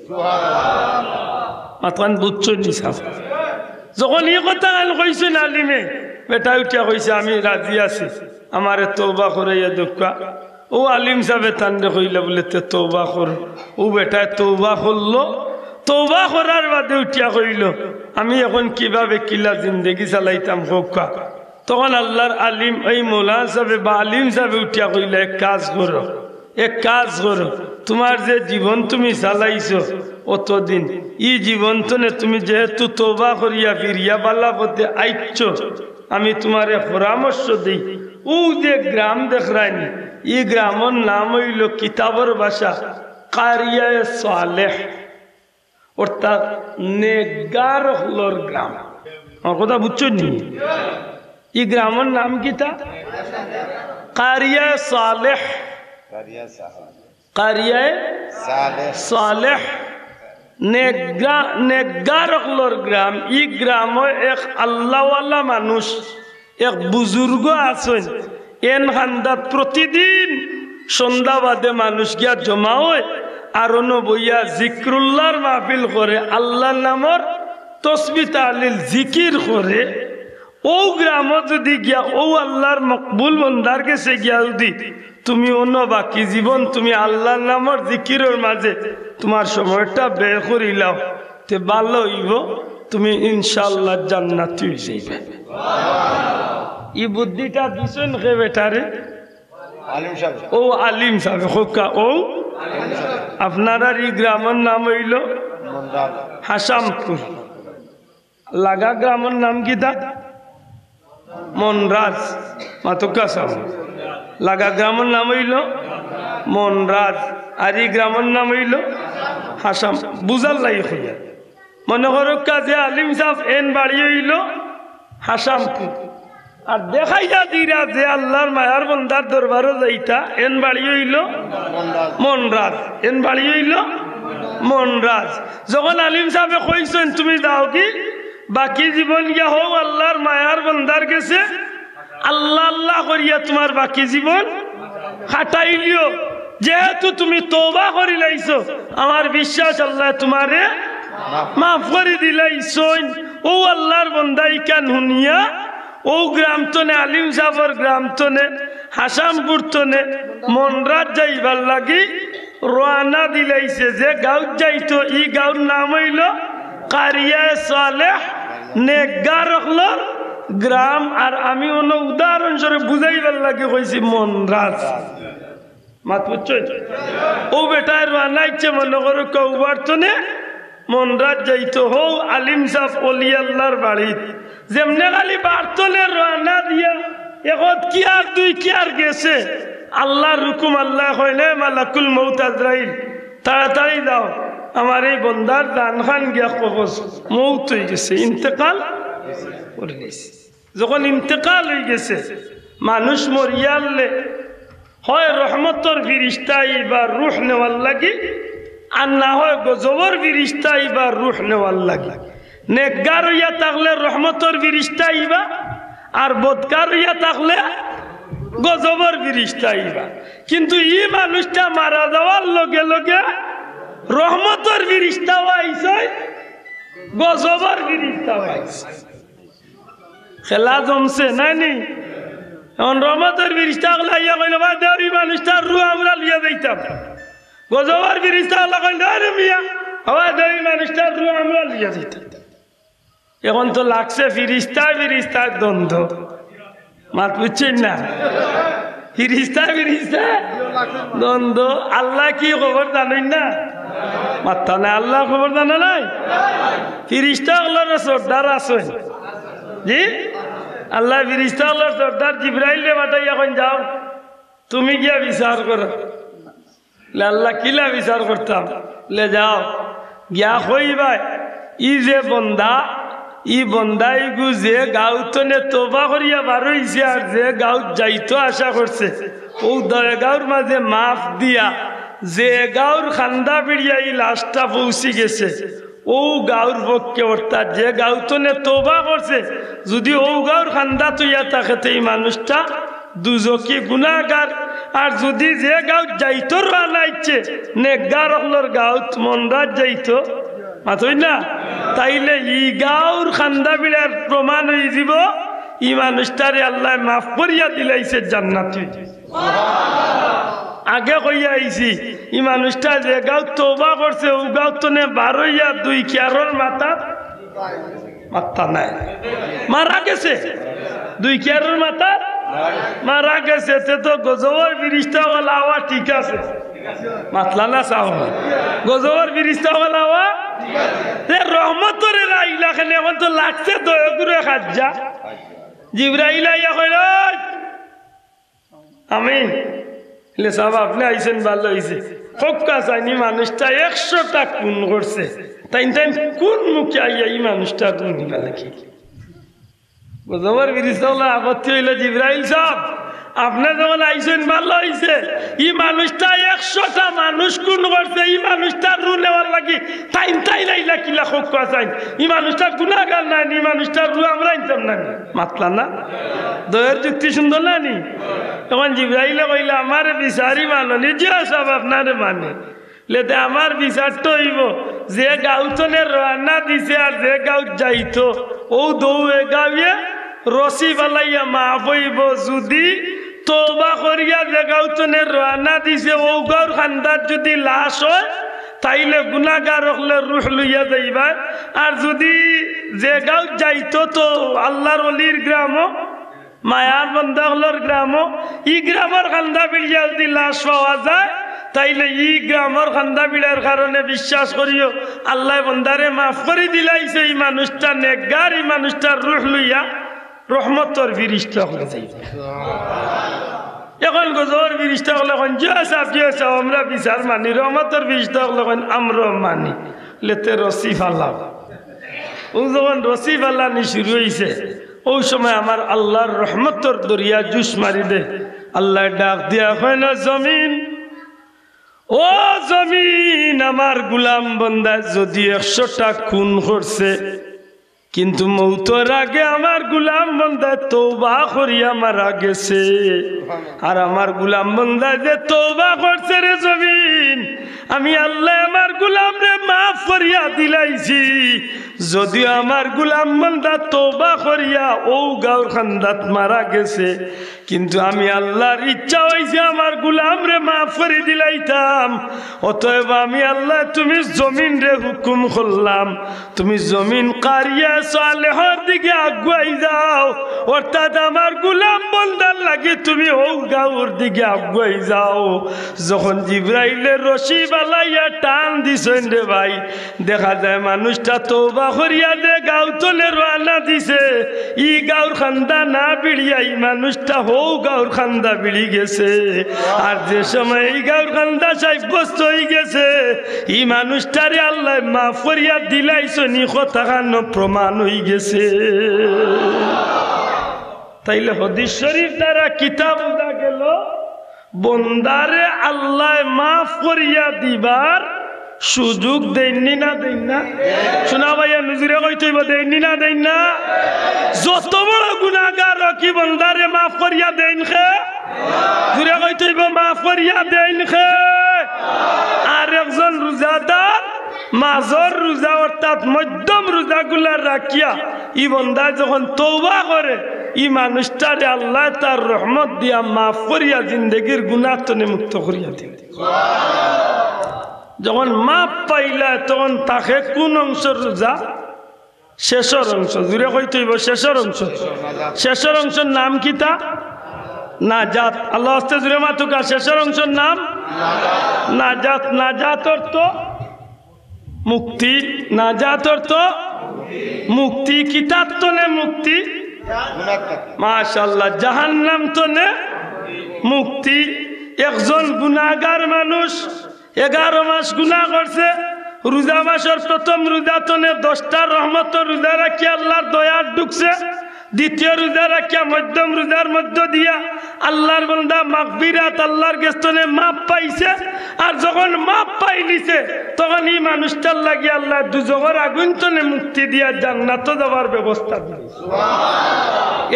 মাতখান বুঝছো নি সাব? যখন ই কথাখান কইছইন আলিমে, বেটায় উঠিয়া কইছে, "আমি রাজি আছি, আমারে তওবা করাইয়া দেউক্কা।" অউ আলিম সাবে তানরে কইলা বুলে, "তে তওবা কর।" অউ বেটায় তওবা করলো। তওবা করার বাদে উঠিয়া কইলো, "আমি এখন কিভাবে কিলা জিন্দেগি চালাইতাম কউক্কা।" তখন আল্লার আলিম, এই মৌলানা সাবে বা আলিম সাবে উঠিয়া কইলা, "এক কাজ করো, এক কাজ করো, তুমার যে জীবন তুমি চালাইছো অতদিন, ই জীবন তনে তুমি যেহেতু তওবা করিয়া ফিরিয়া বালা পথে আইছো, আমি তুমারে পরামর্শ দেই, অউ যে গ্রাম দেখরায়নি, ই গ্রামর নাম অইলো কিতাবর ভাষা কারিয়ায়ে সালেহ।" অর্থাৎ নেকগার অকলর গ্রাম। আমার কথা বুঝছো নি? ই গ্রামর নাম কিতা? কারিয়ায়ে সালেহ। কারিয়ায়ে সালেহ। নেকগা-, নেকগার অকলর গ্রাম। ই গ্রামো এক আল্লাওয়ালা মানুষ, এক বুজুর্গ আছইন, এন কান্দাত প্রতিদিন সন্ধ্যা বাদে মানুষ গিয়া জমা অয়, আর অনো বইয়া জিক্রুল্লাহর মাহফিল করে, আল্লার নামর তসবি তাহলিল জিকির করে। অউ গ্রামো যদি গিয়া অউ আল্লার মকবুল বন্দার গেছে গিয়া যদি তুমি অনো বাকি জীবন তুমি আল্লার নামর জিকিরর মাঝে তুমার সময়টা ব্যয় করিলাও, তে ভালা অইবো, তুমি ইনশাআল্লাহ জান্নাতি অইযাইবায়। ই বুদ্ধিটা দিছইন কে বেটারে? আলিম সাবে। অউ আলিম সাবে, কউক্কা, অউ আলিম সাবে। আপনারার ই গ্রামর নাম অইলো মনরাজ। হাসামপুর। লাগা গ্রামর নাম কিতা? মনরাজ। মাতউক্কা সাব। লাগা গ্রামর নাম অইলো মনরাজ, আর ই গ্রামর নাম অইলো হাসাম। বুঝার লাগি কইয়ার। মনো করউক্কা যে আলিম সাব, এন বাড়ি অইলো হাসামপুর। আর দেখাইয়া দিরা যে আল্লার মায়ার বন্দার দরবারো যাইতা, এন বাড়ি অইলো মনরাজ, এন বাড়ি অইলো মনরাজ। যখন আলিম সাবে কইছইন, "তুমি যাওগি, বাকি জীবন গিয়া অউ আল্লার মায়ার বন্দার গেছে আল্লা আল্লা করিয়া তুমার বাকি জীবন কাটাইলিও, যেহেতু তুমি তওবা করিলাইছো, আমার বিশ্বাস আল্লায় তুমারে মাফ করি দিলাইছইন।" অউ আল্লার বন্দা ইখান হুনিয়া অউ গ্রাম তনে, আলিম সাবর গ্রাম তনে, হাসামপুর তনে মনরাত যাইবার লাগি রওয়ানা দিলাইছে। যে গাউত যাইতো, ই গাউর নাম অইলো কারিয়ায়ে সালেহ, নেকগার অকলর গ্রাম। আর আমি অনো উদাহরণস্বরূপ বুঝাইবার লাগি কইছি মনরাত। মাত বুঝছইন? অউ বেটায় রওয়ানা অইছে মনো করো কউবার তনে মনরাত যাইতো, হউ আলিম সাব অলি আল্লার বাড়িত। যেমনে খালি বার তনে রওয়ানা দিয়া এক কিয়ার দুই কিয়ার গেছে, আল্লার হুকুম, আল্লায় কইন, "এ মালাকুল মউত আজরাইল, তাড়াতাড়ি যাও, আমার এই বন্দার জানখান গিয়া কবজ, মউত অইগেছে, ইন্তেকাল করিলিছে।" যখন ইন্তেকাল অইগেছে, মানুষ মরিয়ারলে হয় রহমতর ফিরিস্তা আইবা রুহ নেওয়ার লাগি, আর না হয় গজবর ফিরিস্তা আইবা রুহ নেওয়ার লাগি। নেকগার অইয়া থাকলে রহমতর ফিরিস্তা আইবা, আর বদকার অইয়া থাকলে গজবর ফিরিস্তা আইবা। কিন্তু ই মানুষটা মারা যাওয়ার লগে লগে রহমতর ফিরিস্তাও আইছে, গজবর ফিরিস্তাও আইছে। খেলা জমছে, নায় নি? এখন রহমতর ফিরিস্তা অকলে আইয়া কইন, "ওবা দেও, ই মানুষটার রুহ আমরা লইয়া যাইতাম।" গজবর ফিরিস্তা অকলে কইন, "ওরে মিয়া, ওবা দেও, ই মানুষটার রুহ আমরা লইয়া যাইতাম।" এখন তো লাগছে ফিরিস্তা ফিরিস্তার দ্বন্দ্ব। মাত বুঝছইন না? ফিরিস্তা ফিরিস্তা দ্বন্দ্ব। আল্লায় কি খবর জানইন না? মাত্তা নাই, আল্লার খবর জানা নাই? ফিরিস্তা অকলর সর্দার আছইন। জি? আল্লায় ফিরিস্তা অকলর সর্দার জিব্রাইলরে পাঠাইয়া কইন, "যাও, তুমি গিয়া বিচার করো।" লে আল্লাহ কিলা বিচার করতাম? লে যাও, গিয়া কইবায়, ই যে বন্দা, ই বন্দা ইগু যে গাউতনে তওবা করিয়া বার অইছে আর যে গাউত যাইতো আশা করছে, অউ দয় গাউর মাঝে মাফ দিয়া যে গাউর কান্দা ফিরিয়া ই লাশটা পৌঁছি গেছে, অউ গাঁওর পক্ষে, অর্থাৎ যে গাঁওতনে তওবা করছে, যুদি অউ গাঁওর কান্দাত অইয়া থাকে, তে ই মানুষটা দুজখি গুনাগার। আর যুদি যে গাঁওত যাইতো রওয়ানা অইছে, নেকগার অকলর গাঁওত, মনরাত যাইতো, মাতইন না, তাইলে ই গাঁওর কান্দা বিড়ার প্রমাণ অইযিবো, ই মানুষটারে আল্লায় মাফ করিয়া দিলাইছে, জান্নাতি। আগে কইয়া আইছি, ই মানুষটা যে গাঁওত তওবা করছে, অউ গাঁওতনে বারইয়া দুই কিয়ারর মাথাত মাথা নাই, মারা গেছে। দুই কিয়ারর মাথাত মারা গেছে। তে তো গজবর ফিরিস্তা অকল আওয়া ঠিক আছে, মাতলা না চাও? গজবর ফিরিস্তা অকল আওয়া, তে রহমতরে রাইলা কেনে? অখন তো লাগছে দয়াগুরে খাজ্জা। জিব্রাইল আইয়া কইল, "ওই, আমি।" বলে, "সাব, আপনে আইছইন, ভালা অইছে।" কউক্কা চাইন, ই মানুষটা একশোটা খুন করছে, তাইন তাইন কুন মুখে আইয়া ই মানুষটার রু নিবা লাগি? গজবর ফিরিস্তা অকলর আপত্তি অইল, "জিব্রাইল সাব, আপনে যখন আইছইন, ভালা অইছে। ই মানুষটা একশোটা মানুষ খুন করছে, ই মানুষটার রু নেওয়ার লাগি তাইন তাইন আইলা কিলা, কউক্কা চাইন? ই মানুষটা গুনাগার নায়নি? ই মানুষটার রু আমরা নিতাম নায়নি?" মাতলা না? দয়ার যুক্তি সুন্দর নায়নি? অখন জিব্রাইলে কইলা, "আমারে বিচারি মাননি?" "জি অয় সাব, আপনারে মানি।" বলে, "তে আমার বিচারটা অইবো, যে গাঁওতনে রওয়ানা দিছে আর যে গাঁওত যাইতো, অউ দুইও গাঁওয়ে রশি ফালাইয়া মাফ অইবো। যুদি তওবা করিয়া যে গাঁওতনে রওয়ানা দিছে, অউ গাঁওর কান্দাত যুদি লাশ অয়, তাইলে গুনাগার অকলর রুহ লইয়া যাইবা। আর যুদি যে গাঁওত যাইতো, তো আল্লার অলির গ্রামো, মায়ার বন্দা অকলর গ্রামো, ই গ্রামর কান্দা বিড়িয়া যুদি লাশ পাওয়া যায়, তাইলে ই গ্রামর কান্দা বিড়ার কারণে বিশ্বাস করিও, আল্লায় বন্দারে মাফ করি দিলাইছে। ই মানুষটা নেকগার, ই মানুষটার রুহ লইয়া রহমতর ফিরিস্তা অকলে যাইবা।" অখন গজবর ফিরিস্তা অকলে কইন, "জি অয় সাব, জি অয় সাব, আমরা বিচার মানি।" রহমতর ফিরিস্তা অকলে কইন, "আমরাও মানি।" বলে, "তে রশি ফালাও।" অউ যখন রশি ফালানি শুরু অইছে, অউ সময় আমার আল্লার রহমতর দরিয়া জুশ মারি দেয়। আল্লায় ডাক দিয়া কইন, "ও জমিন, ও জমিন, আমার গুলাম বন্দায় যুদি একশোটা খুন করছে, কিন্তু মউতর আগে আমার গুলাম বন্দায় তওবা করিয়া মারা গেছে। আর আমার গুলাম বন্দায় যে তওবা করছে রে জমিন, আমি আল্লায় আমার গুলামরে মাফ করিয়া দিলাইছি। যদিও আমার গুলাম বন্দা তওবা করিয়া অউ গাঁওর কান্দাত মারা গেছে, কিন্তু আমি আল্লার ইচ্ছা অইছে আমার গুলামরে মাফ করি দিলাইতাম। অতএব আমি আল্লায় তুমি জমিনরে হুকুম করলাম, তুমি জমিন কারিয়া সালেহর দিকে আগুয়াই যাও, অর্থাৎ আমার গুলাম বন্দার লাগি তুমি অউ গাঁওর দিকে আগুয়াই যাও।" যখন জিব্রাইলে রশি ফালাইয়া টান দিছইন রে ভাই, দেখা যায় মানুষটা তওবা করিয়া যে গাঁওতনে রওয়ানা দিছে, ই গাঁওর কান্দা না বিড়িয়া ই মানুষটা হউ গাঁওর কান্দা বিড়ি গেছে। আর যে সময় ই গাঁওর কান্দা সাব্যস্ত অইগেছে, ই মানুষটারে আল্লায় মাফ করিয়া দিলাইছইন, ই কথাখান প্রমাণ অইগেছে। তাইলে হাদিস শরীফ দ্বারা কিতা বুঝা গেল? বন্দারে আল্লায় মাফ করিয়া দিবার সুযোগ দেইননি না দেইন না? শুনা ভাইয়া, জুরে কইতে অইবো, দেইননি না দেইন না? যত বড় গুনাগার অউক, ই বন্দারে মাফ করিয়া দেইন কে? জুরে কইতে অইবো, মাফ করিয়া দেইন কে? আর একজন রোজাদার মাজর রোজা অর্থাৎ মধ্যম রোজাগুলা রাখিয়া ই বন্দায় যখন তওবা করে, ই মানুষটারে আল্লায় তার রহমত দিয়া মাফ করিয়া জিন্দেগির গুনা তনে মুক্ত করিয়া দেয়। যখন মাফ পাইলায় তখন থাকে কুন অংশর রোজা? শেষর অংশ। জুরে কইতে অইবো, শেষর অংশ। শেষর অংশর নাম কিতা? নাজাত। আল্লার ওয়াস্তে জুরে মাতুক্কা, শেষর অংশর নাম নাজাত। নাজাত অর্থ মুক্তি। নাজাত অর্থ মুক্তি। কিতার তনে মুক্তি? মাশাআল্লাহ, জাহান্নাম তনে মুক্তি। একজন গুনাগার মানুষ এগারো মাস গুনা করছে, রোজা মাসর প্রথম রোজা তনে দশটা রহমতর রোজা রাখিয়া আল্লার দয়াত ঢুকছে, দ্বিতীয় রোজা রাখিয়া মধ্যম রোজার মধ্য দিয়া আল্লাহর বন্দা মাগফিরাত, আল্লাহর গেছ থনে মাফ পাইছে। আর যখন মাফ পাইলিছে, তখন ই মানুষটার লাগি আল্লায় দুজখর আগুইন থনে মুক্তি দিয়া জান্নাতো যাওয়ার ব্যবস্থা দিছে।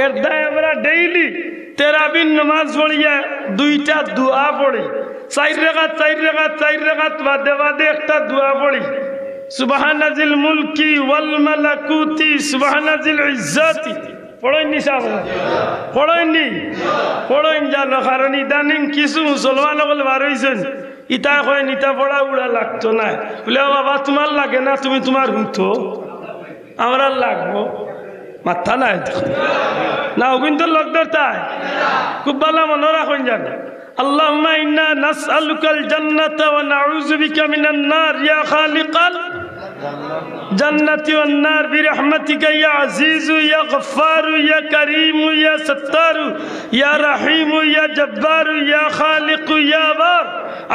এর দায় আমরা ডেইলি তেরাবির নমাজ পড়িয়া দুইটা দোয়া পড়ি, চাইর রাকাত, চাইর রাকাত, চাইর রাকাত বাদে বাদে একটা দোয়া পড়ি, সুবহানাজিল মুলকি ওয়াল মালাকুতি, সুবহানাজিল ইজ্জাতি। পড়ইননি সাব? পড়ইননি? পড়ইন জানো, কারণ ইদানিং কিছু মুসলমান অকল বার অইছইন, ইতা কইন, "ইতা পড়া উড়া লাগতো নায়।" বুলে, "ও বাবা, তুমার লাগে না, তুমি তুমার হুতো, আমরার লাগবো।" মাথা নাই তো। না, অগুইন তো লগ ধরতায়। খুব ভালা মনো রাখইন জানো। اللهم إنا نسألك الجنة ونعوذ بك من النار يا خالق الجنة والنار برحمتك يا عزيز يا غفار يا كريم يا ستار يا رحيم يا جبار يا خالق يا بار।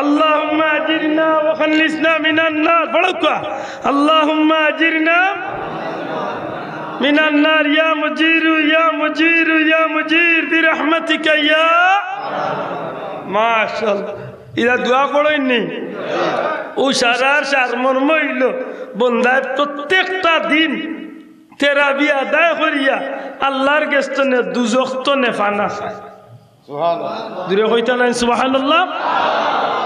اللهم أجرنا وخلصنا من النار। পড়উক্কা। اللهم أجرنا من النار يا مجير يا مجير يا مجير برحمتك يا। মাশাআল্লাহ। ইলা দোয়া পড়ইননি? অউ সারার সারমর্ম অইলো, বন্দায় প্রত্যেকটা দিন তেরাবি আদায় করিয়া আল্লাহর গেছ থনে দুজখ থনে ফানা চায়। সুবহানাল্লাহ। জুরে কইতা নায় সুবহানাল্লাহ?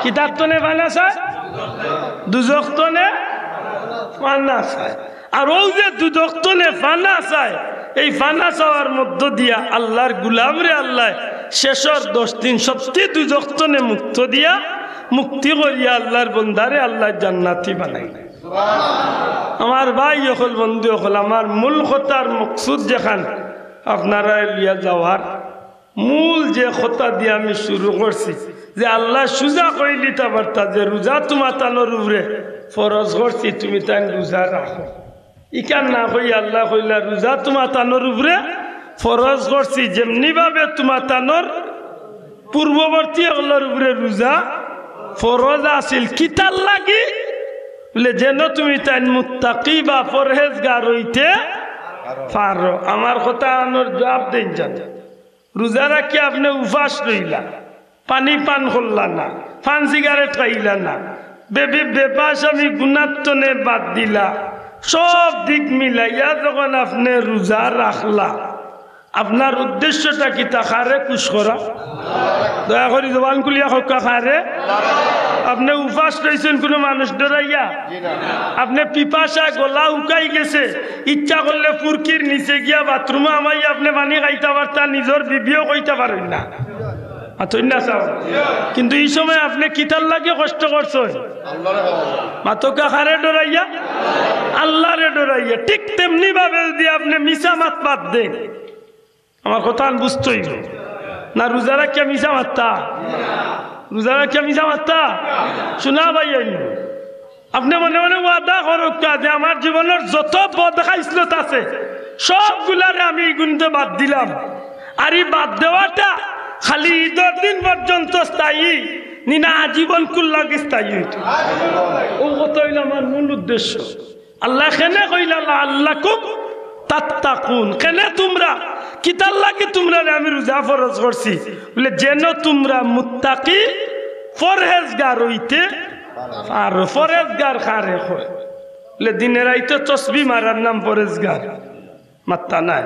কিতার থনে ফানা চায়? দুজখ থনে ফানা চায়। আর অউ যে দুজখ থনে ফানা চায়, এই ফানা চাওয়ার মধ্য দিয়া আল্লাহর গুলামরে আল্লায় শেষর দশ দিন সত্যি দুজখ থনে মুক্ত দিয়া, মুক্তি করিয়া আল্লাহর বন্দারে আল্লায় জান্নাতি বানাইলা। আমার ভাই অকল, বন্ধু অকল, আমার মূল কথার মকসুদ যেখান আপনারারে লইয়া যাওয়ার, মূল যে কথা দিয়া আমি শুরু করছি, যে আল্লায় সুজা কইলিতা পারতা যে রোজা তুমাতানর উপরে ফরজ করছি, তুমি তাইন রোজা রাখো। ইখান না কইয়া আল্লায় কইলা, রোজা তুমাতানর উপরে ফরজ করছি, যেমনি ভাবে তুমাতানর পূর্ববর্তী অকলর উপরে রোজা ফরজ আছিল। কিতার লাগি? বুলে, যেন তুমি তাইন মুত্তাকি বা পরহেজগার অইতে পারো। আমার কথা আনর জুয়াব দেইন জানো। রোজা রাখিয়া আপনে উপাস রইলা, পানি পান করলা না, পান সিগারেট খাইলা না, বেবি-, বেপা স্বামী গুনার থনে বাদ দিলা, সব দিক মিলাইয়া যখন আপনে রোজা রাখলা, আপনার উদ্দেশ্যটা কিতা? কারে খুশ করা? দয়া করি জবান খুলিয়া কউক্কা, কারে? আপনে উপাস রইছইন কুনু মানুষ ডরাইয়া? আপনে পিপাসায় গলা হুকাই গেছে, ইচ্ছা করলে ফুরকির নিচে গিয়া বাথরুমো হামাইয়া আপনে পানি খাইতা পারতা, নিজর বিবিও কইতা পারইন না। মাতইন না চাও। কিন্তু ই সময় আপনে কিতার লাগি কষ্ট করছইন? মাতউক্কা, কারে ডরাইয়া? আল্লাহরে ডরাইয়া। ঠিক তেমনি ভাবে যুদি আপনে মিছা মাত বাদ দেইন, আমার কথাখান বুঝতে অইবো। না রোজা রাখিয়া মিছা মাততা? রোজা রাখিয়া মিছা মাততা? শুনা ভাই, অইন। আপনে মনে মনে ওয়াদা করউক্কা যে আমার জীবনর যত বদ খাইসলত আছে, সবগুলারে আমি ইগুনতে বাদ দিলাম। আর ই বাদ দেওয়াটা খালি ইদর দিন পর্যন্ত স্থায়ী, নি না আজীবনকুর লাগি স্থায়ী অইতো? অউ কথা অইলো আমার মূল উদ্দেশ্য। আল্লায় কেনে কইলা, "লাআল্লাকুম তাত্তাকুন।" কেনে তুমরা, কিতার লাগি তুমরারে আমি রোজা ফরজ করছি? বুলে, "যেন তুমরা মুত্তাকি, পরহেজগার অইতে পারো।" পরহেজগার কারে কয়? বুলে, দিনে রাইতে তসবি মারার নাম পরহেজগার। মাতরা নায়।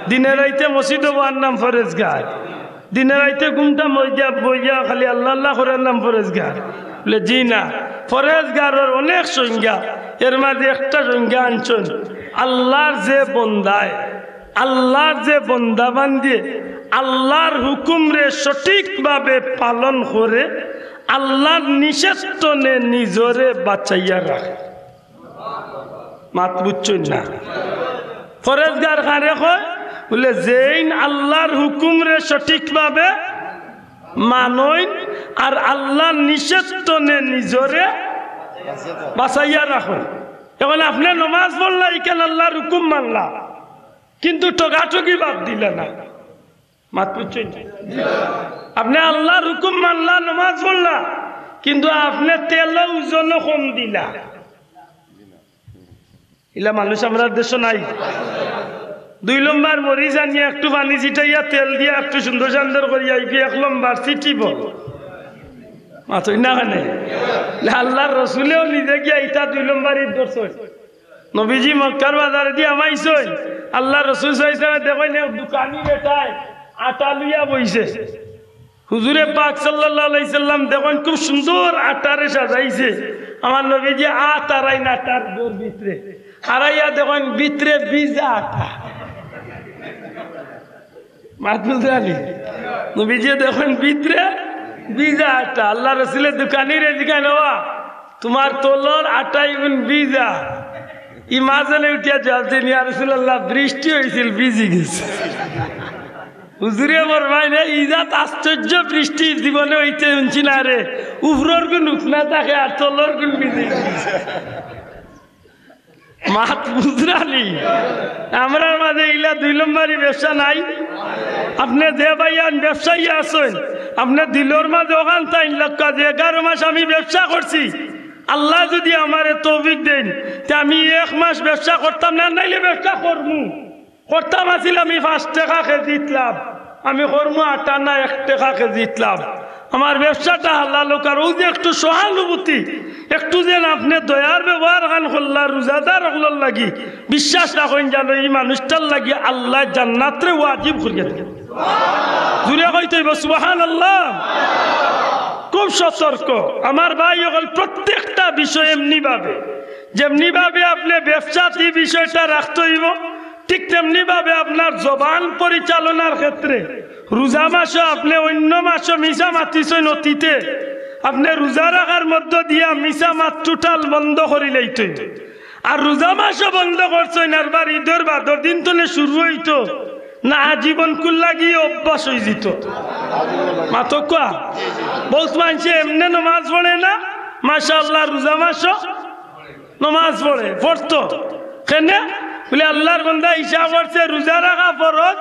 দিনে রাইতে মসজিদো বওয়ার নাম পরহেজগার। দিনে রাইতে ঘুমটা মইয়া বইয়া খালি আল্লাহ আল্লাহ করার নাম পরহেজগার? বুলে, জি না। পরহেজগারর অনেক সংজ্ঞা, এর মাঝে একটা সংজ্ঞা আনছইন, আল্লাহর যে বন্দায়, আল্লাহর যে বন্দা বান্দিয়ে আল্লাহর হুকুমরে সঠিকভাবে পালন করে, আল্লাহর নিষেধ তনে নিজরে বাঁচাইয়া রাখে। মাত বুঝছইন না? পরহেজগার কারে কয়? বুলে, যেইন আল্লাহর হুকুমরে সঠিকভাবে মানইন আর আল্লাহর নিষেধ তনে নিজরে বাঁচাইয়া রাখইন। এখন আপনে নমাজ পড়লা, ইখান আল্লাহর হুকুম মানলা, কিন্তু ঠগাঠগি বাদ দিলা না। মাত বুঝছইন? আপনে আল্লাহর হুকুম মানলা, নমাজ পড়লা, কিন্তু আপনে তেলো ওজনো কম দিলা। ইলা মানুষ আমরার দেশো নাই। দুই লম্বার মরিচ আনিয়া একটু পানি ছিটাইয়া তেল দিয়া একটু সুন্দর সান্দর করিয়া ইগু এক লম্বার সিটি বল। মাতইন না কেনে? আল্লার রসুলেও নিজে গিয়া ইতা দুই লম্বার ইদ ধরছইন। নবীজি মক্কার বাজারেদি হামাইছইন, আল্লার রসুল সাল্লাল্লাহু আলাইহি ওয়াসাল্লামে দেখইন এক দোকানি বেটায় আটা লইয়া বইছে। হুজুরে পাক সাল্লাল্লাহু আলাইহি সাল্লাম দেখইন খুব সুন্দর আটারে সাজাইছে। আমার নবীজি আত আরাইন আটার ভিতরে, আরাইয়া দেখইন ভিতরে ভিজা আটা। মাত বুঝছইন নি? নবীজি দেখইন ভিতরে ভিজা আটা। আল্লার রসুলে দোকানিরে জিগাইন, "ওবা, তুমার তলর আটা ইগুন ভিজা।" ই মাজনে উঠিয়া জবাব দেইন, "ইয়া রাসুলাল্লাহ, বৃষ্টি অইছিল, ভিজি গেছে।" হুজুরে ফরমাইন, "ই জাত আশ্চর্য বৃষ্টি জীবনে অইতে হুনছি না রে, উপরর গুন হুকনা থাকে আর তলর গুন ভিজি গেছে।" মাত বুঝরা নি? আমরার মাঝে ইলা দুই লম্বরি ব্যবসা নাই? আপনে যে ভাইয়াইন ব্যবসায়ী আছইন, আপনে দিলর মাঝে অখান তাইন লক্কা যে এগারো মাস আমি ব্যবসা করছি, আল্লায় যুদি আমারে তৌফিক দেইন, তে আমি এক মাস ব্যবসা করতাম না, নাইলে ব্যবসা করমু। করতাম আছিল আমি পাঁচ টেকা কেজিত লাভ, আমি করমু আটানা এক টেকা কেজিত লাভ। আমার ব্যবসাটা হালাল অউক। আর অউ যে একটু সহানুভূতি, একটু যেন আপনে দয়ার ব্যবহার খান করলা রোজাদার অকলর লাগি, বিশ্বাস রাখইন জানো ই মানুষটার লাগি আল্লায় জান্নাতরে ওয়াজিব করিয়া দিবা। জুরে কইতে অইবো সুবহানাল্লাহ। খুব সতর্ক আমার ভাই অকল, প্রত্যেকটা বিষয় এমনি ভাবে, যেমনি ভাবে আপনে ব্যবসাত ই বিষয়টা রাখতে অইবো, ঠিক তেমনি ভাবে আপনার জবান পরিচালনার ক্ষেত্রে রোজা মাসো আপনে অইন্য মাসো মিছা মাতিছইন অতীতে, আপনে রোজা রাখার মধ্য দিয়া মিছা মাত total বন্ধ করিলাইতে অইবো। আর রোজা মাসো বন্ধ করছইন, আর বার ইদর বাদর দিন তনে শুরু অইতো না, আজীবনকুর লাগি অভ্যাস অইযিতো। মাতউক্কা, বউত মানষে এমনে নমাজ পড়ে না, মাশাআল্লাহ, রোজা মাসো নমাজ পড়ে, পড়তো। কেনে? বুলে, আল্লার বান্দা হিসাব করছে, রোজা রাখা ফরজ,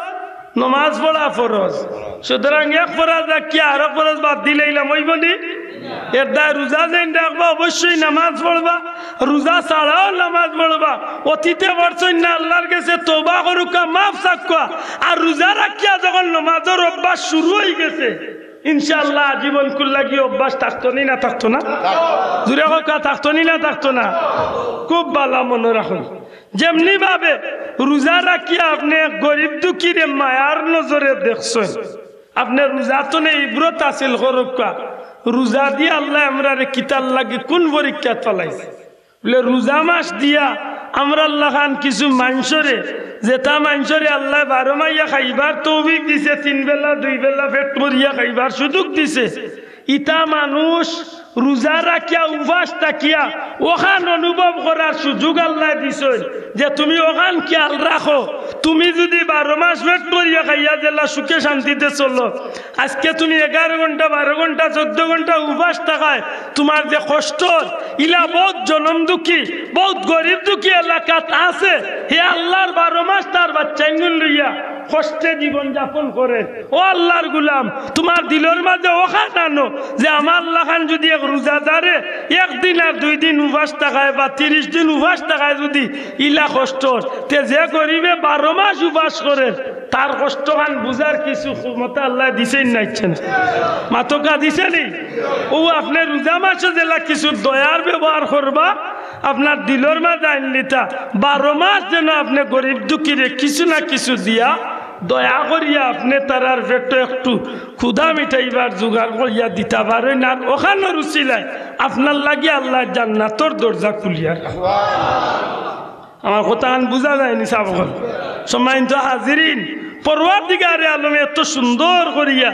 নমাজ পড়া ফরজ। সুতরাং এক ফরজ রাখিয়া আরক ফরজ বাদ দিলাইলাম, অইবো নি? এর দায় রোজা যেইন রাখবা, অবশ্যই নমাজ পড়বা, রোজা ছাড়াও নমাজ পড়বা। অতীতে পড়ছইন না, আল্লার গেছে তওবা করউক্কা, মাফ চাউক্কা। আর রোজা রাখিয়া যখন নমাজর অভ্যাস শুরু অইগেছে, ইনশাআল্লাহ, আজীবনকুর লাগি অভ্যাস থাকতো নি না থাকতো না? জুরে কউক্কা, থাকতো নি না থাকতো না? খুব ভালা মনো রাখইন, যেমনি ভাবে রোজা রাখিয়া আপনে এক গরিব দুঃখীরে মায়ার নজরে দেখছইন, আপনে রোজা তনে ইবরত হাসিল করউক্কা, রোজা দিয়া আল্লায় আমরারে কিতার লাগি কুন পরীক্ষাত ফালাইছে। বুলে, রোজা মাস দিয়া আমরার লাখান কিছু মানষরে, যেতা মানষরে আল্লায় বারো মাইয়া খাইবার তৌফিক দিছে, তিন বেলা, দুই বেলা পেট ভরিয়া খাইবার সুযোগ দিছে, ইতা মানুষ রোজা রাখিয়া, উপাস থাকিয়া, অখান অনুভব করার সুযোগ আল্লায় দিছইন যে তুমি অখান খিয়াল রাখো, তুমি যুদি বারো মাস পেট ভরিয়া খাইয়া যেলা সুখে শান্তিতে চলো, আজকে তুমি এগারো ঘন্টা, বারো ঘন্টা, চৌদ্দ ঘন্টা উপাস থাকায় তুমার যে কষ্ট, ইলা বউত জনম দুঃখী, বউত গরিব দুঃখী এলাকাত আছে, হে আল্লার বারো মাস তার বাচ্চাইনগুন লইয়া কষ্টে জীবন যাপন করে। ও আল্লার গুলাম, তুমার দিলর মাঝে অখান আনো যে আমার লাখান যুদি এক রোজাদারে একদিন আর দুই দিন উপাস থাকায় বা তিরিশ দিন উপাস থাকায় যুদি ইলা কষ্টর, তে যে গরিবে বারো মাস উপাস করের, তার কষ্টখান বুঝার কিছু ক্ষমতা আল্লায় দিছইন না, ইচ্ছা না? মাতউক্কা, দিছে নি? অউ আপনে রোজা মাসো যেলা কিছু দয়ার ব্যবহার করবা, আপনার দিলর মাঝে আইনলিতা, বারো মাস যেন আপনে গরিব দুঃখীরে কিছু না কিছু দিয়া, দয়া করিয়া আপনে তারার পেটো একটু ক্ষুধা মিটাইবার জোগাড় করিয়া দিতা পারইন, আর অখানর উছিলায় আপনার লাগি আল্লায় জান্নাতর দরজা খুলিয়া রাখবা। আমার কথাখান বুঝা যায়নি সাব অকল? সম্মানিত হাজিরিন, পরওয়ারদিগারে আলমে এত সুন্দর করিয়া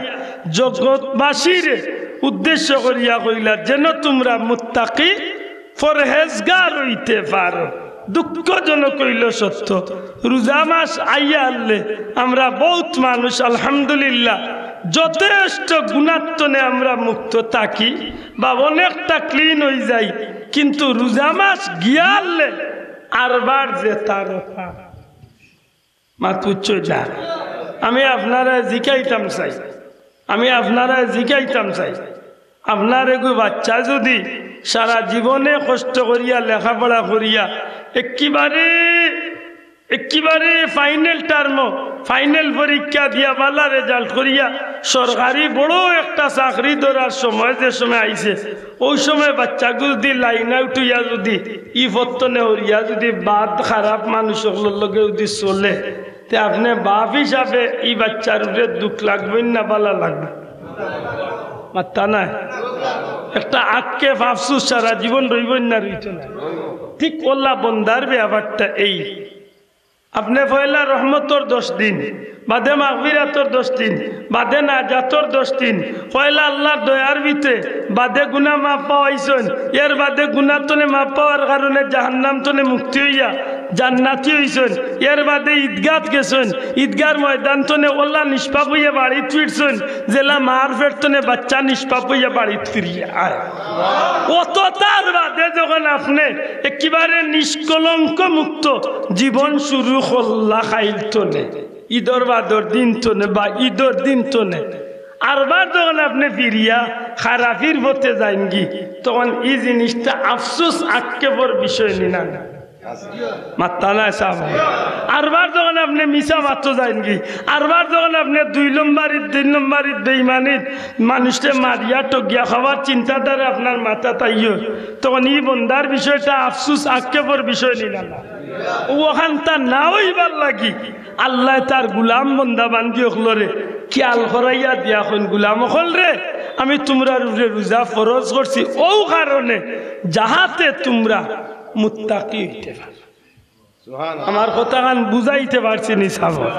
জগৎবাসীরে উদ্দেশ্য করিয়া কইলা, "যেন তুমরা মুত্তাকি পরহেজগার অইতে পারো।" দুঃখজনক অইলো সত্য, রোজা মাস আইয়া হারলে আমরা বউত মানুষ আলহামদুলিল্লাহ যথেষ্ট গুনাত্তনে আমরা মুক্ত থাকি বা অনেকটা clean অইযাই, কিন্তু রোজা মাস গিয়া হারলে আরবার যে তার অতা। মাত বুঝছইন না? আমি আপনারারে জিকাইতাম চাই, আমি আপনারারে জিকাইতাম চাই, আপনার এগু বাচ্চা যুদি সারা জীবনে কষ্ট করিয়া লেখাপড়া করিয়া একেবারে একেবারে ফাইনাল টার্ম, ফাইনাল পরীক্ষা দিয়া ভালা রেজাল্ট করিয়া সরকারি বড় একটা চাকরি ধরার সময় যে সময় আইছে, অউ সময় বাচ্চাগু যুদি লাইন আউট অইয়া যুদি ই পথ থনে হরিয়া যুদি বাদ খারাপ মানুষ অকলর লগে যুদি চলে, তে আপনে বাপ হিসাবে ই বাচ্চার উপরে দুখ লাগবোইন না ভালা লাগবো? মাত্তা নাই। একটা আক্ষেপ আফসুস সারা জীবন রইবোইন না রইতো না? ঠিক অউলা বন্দার ব্যাপারটা এই। আপনে পয়লা রহমতর দশ দিন, বাদে মাগফিরাতর দশ দিন, বাদে নাজাতর দশ দিন, পয়লা আল্লার দয়ার ভিতরে, বাদে গুনা মাফ পাওয়াইছইন, এর বাদে গুনা থনে মাফ পাওয়ার কারণে জাহান্নাম থনে মুক্তি অইয়া জান্নাতি অইছইন, এর বাদে ইদগাত গেছইন, ইদগার ময়দান থনে অউলা নিষ্পাপ অইয়া বাড়িত ফিরছইন, যেলা মার পেট থনে বাচ্চা নিষ্পাপ অইয়া বাড়িত ফিরিয়া আয়। অততার বাদে যখন আপনে একেবারে নিষ্কলঙ্ক মুক্ত জীবন শুরু করলা কাইল থনে, ইদর বাদর দিন থনে বা ইদর দিন থনে, আরবার যখন আপনে ফিরিয়া খারাপির পথে যাইনগি, তখন ই জিনিসটা আফসুস আক্ষেপর বিষয় নি না? মাত্তা নাই সাব। আরবার যখন আপনে মিছা মাতো যাইনগি, আরবার যখন আপনে দুই নম্বরিত, তিন নম্বরিত, বেইমানিত, মানুষরে মারিয়া ঠগিয়া খাওয়ার চিন্তাধারা আপনার মাথাত আইও, তখন ই বন্দার বিষয়টা আফসুস আক্ষেপর বিষয় নি না? অউ অখানতা না অইবার লাগি আল্লায় তার গুলাম বন্দা বান্দি অকলরে খিয়াল করাইয়া দিয়া কইন, "গুলাম অকল রে, আমি তুমরার উপরে রোজা ফরজ করছি অউ কারণে যাহাতে তুমরা মুত্তাকি অইতে পারো।" আমার কথাখান বুঝাইতে পারছি নি সাব?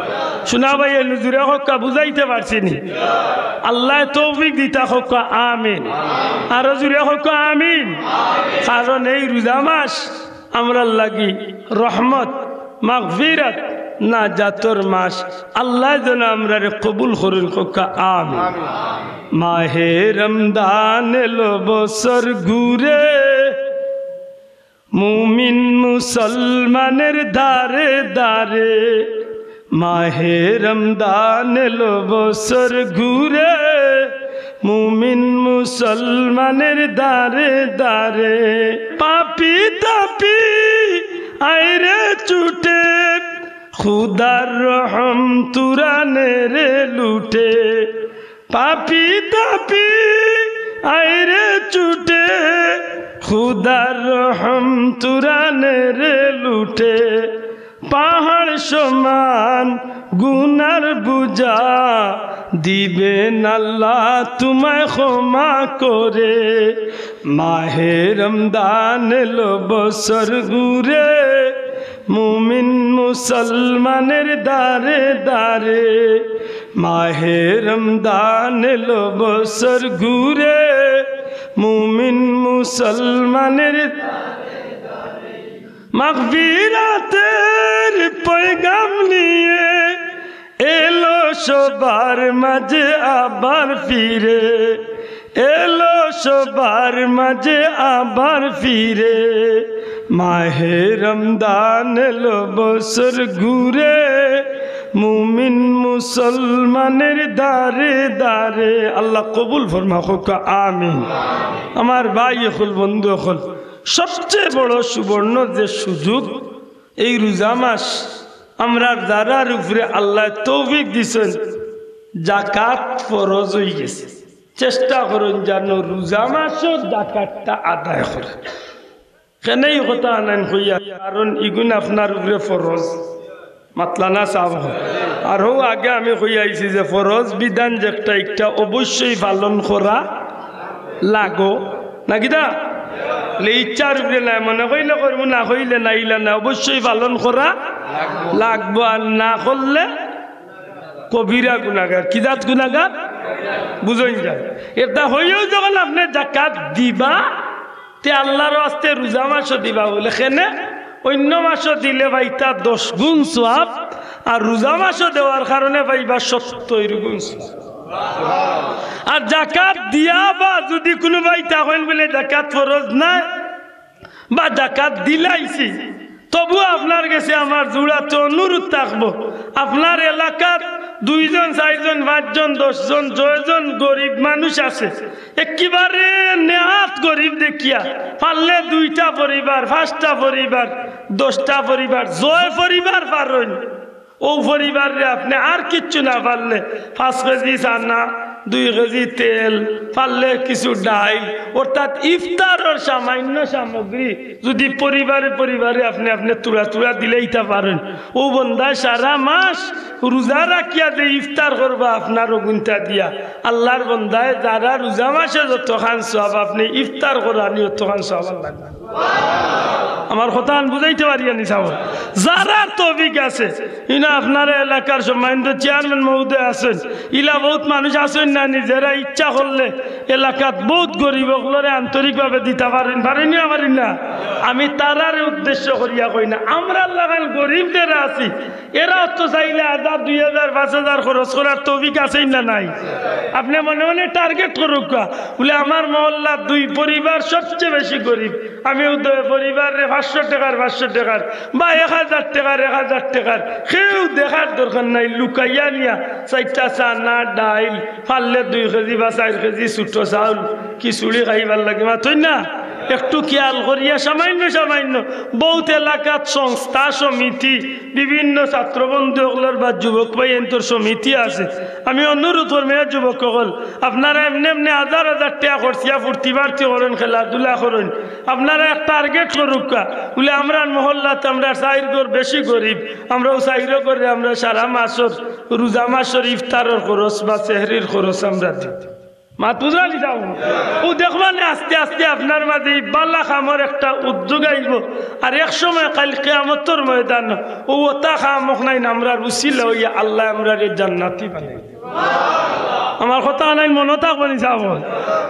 শুনা ভাই, এ নজুরে কউক্কা বুঝাইতে পারছি নি? আল্লায় তৌফিক দিতা কউক্কা আমিন। আরো জুরে কউক্কা আমিন। কারণ এই রোজা মাস আমরার লাগি রহমত, মাগফিরাত, নাজাতর মাস। আল্লায় যেন আমরারে কবুল করইন, কউক্কা আমিন। মাহে রমজান এলো বছর ঘুরে, মুমিন মুসলমানের দারে দারে। মাহে রমজান এলো বছর ঘুরে, মুমিন মুসলমানের দারে দারে। পাপি তাপি আইরে ছুটে, খুদার রহম তুরানে রে লুটে। পাপি তাপি আইরে ছুটে, খুদার রহম তুরানে রে লুটে। পাহাড় সমান গুনার বুঝা দিবেন আল্লাহ তুমায় ক্ষমা করে। মাহে রমজান এলো বছর ঘুরে, মুমিন মুসলমানের দারে দারে। মাহে রমজান এলো বছর ঘুরে, মুমিন মুসলমানের মাগফিরাতের পয়গাম নিয়ে এলো সবার মাঝে আবার ফিরে, এলো সবার মাঝে আবার ফিরে। মাহে রমজান এলো বছর ঘুরে, মুমিন মুসলমানের দারে দারে। আল্লাহ কবুল ফরমা, কউক্কা আমিন। আমার ভাই অকল, বন্ধু অকল, সবচেয়ে বড় সুবর্ণ যে সুযোগ, এই রোজা মাস আমরার যারার উপরে আল্লায় তৌফিক দিছইন, জাকাত ফরজ অইগেছে। চেষ্টা করইন যেন রোজা মাসও জাকাতটা আদায় করইন। কেনে ই কথা আনাইন কইয়ার, কারণ ইগুন আপনার উপরে ফরজ। মাতলা না সাব? আর হউ আগে আমি কইয়া আইছি যে ফরজ বিধান যেটা, একটা অবশ্যই পালন করা লাগবো। না কিতা? বলে ইচ্ছার উপরে নায়, মনে কইলে করমু, না কইলে না, ইলা না, অবশ্যই পালন করা লাগবো। আর না করলে কবিরা গুনাগার। কি জাত গুনাগার? বুঝইন যায়। এটা হইয়াও যখন আপনে জাকাত দিবা, তে আল্লাহর ওয়াস্তে রোজা মাসও দিবা। বলে কেনে? অইন্য মাসও দিলে পাইতা দশ গুণ সওয়াব, আর রোজা মাসও দেওয়ার কারণে পাইবা সত্তইর গুণ সওয়াব। আর জাকাত দিয়া বা যুদি কুনু ভাই তা কইন বলে জাকাত ফরজ নায় বা জাকাত দিলাইছি, তবু আপনার গেছে আমার জুড়াতে অনুরোধ থাকবো, আপনার এলাকাত দুইজন, চাইরজন, পাঁচজন, দশজন, যয়জন গরিব মানুষ আছে, একেবারে নেহাত গরিব দেখিয়া, পারলে দুইটা পরিবার, পাঁচটা পরিবার, দশটা পরিবার, যয় পরিবার পারইন, অউ পরিবাররে আপনে আর কিচ্ছু না পারলে পাঁচ কেজি চানা, দুই কেজি তেল, পারলে কিছু ডাইল, অর্থাৎ ইফতারর সামান্য সামগ্রী যুদি পরিবারে পরিবারে আপনে আপনে তুড়া তুড়া দিলাইতা পারইন, অউ বন্দায় সারা মাস রোজা রাখিয়া যে ইফতার করবা আপনার অগুইনতা দিয়া, আল্লার বন্দায় যারা রোজা মাসে যতখান সওয়াব আপনে ইফতার করানি অতখান সওয়াব আল্লায় দিবা। আমার কথাখান বুঝাইতে পারিয়ার নি সাব? যারার তৌফিক আছে, ইনো আপনার এলাকার সম্মানিত চেয়ারম্যান মহোদয় আছইন, ইলা বউত মানুষ আছইন না নি, যেরা ইচ্ছা করলে এলাকাত বউত গরিব অকলরে আন্তরিকভাবে দিতা পারইন, পারইন না, পারইন না? আমি তারারে উদ্দেশ্য করিয়া কই না, আমরার লাখান গরিব যেরা আছি, এরাও তো চাইলে হাজার, দুই হাজার, পাঁচ হাজার খরচ করার তৌফিক আছে না নাই? আপনে মনে মনে টার্গেট করউক্কা, বুলে, "আমার মহল্লার দুই পরিবার সবচেয়ে বেশি গরিব, আমি উদয় পরিবাররে পাঁচশো টেকার, পাঁচশো টেকার, বা এক হাজার টেকার, এক হাজার টেকার।" কেউ দেখার দরকার নাই, লুকাইয়া নিয়া চাইরটা চানা, ডাইল, পারলে দুই কেজি বা চাইর কেজি ছোট চাউল, খিচুড়ি খাইবার লাগি, মাতইন না? একটু খেয়াল করিয়া সামান্য সামান্য বউত এলাকাত সংস্থা, সমিতি, বিভিন্ন ছাত্রবন্ধু অকলর বা যুবক ভাইয়াইন্তর সমিতি আছে। আমি অনুরোধ করমু, এ যুবক অকল, আপনারা এমনে এমনে হাজার হাজার টেকা খরচিয়া ফুর্তি ফার্তি করইন, খেলাধুলা করইন, আপনারা এক টার্গেট করউক্কা, বুলে, "আমরার মহল্লাত আমরার চাইর ঘর বেশি গরিব, আমরা অউ চাইর ঘররে আমরা সারা মাসর, রোজা মাসর ইফতারর খরচ বা সেহরির খরচ আমরা দিই।" মাত বুঝরা নি সাব? অউ দেখবা নি, আস্তে আস্তে আপনার মাঝে ই বালা কামর একটা উদ্যোগ আইবো। আর এক সময় কাইল কিয়ামতর ময়দান অউ অতা কাম অকলর আমরার উছিলা অইয়া আল্লায় আমরারে জান্নাতি বানাইবা। আমার কথাখান মনো থাকবো নি সাব?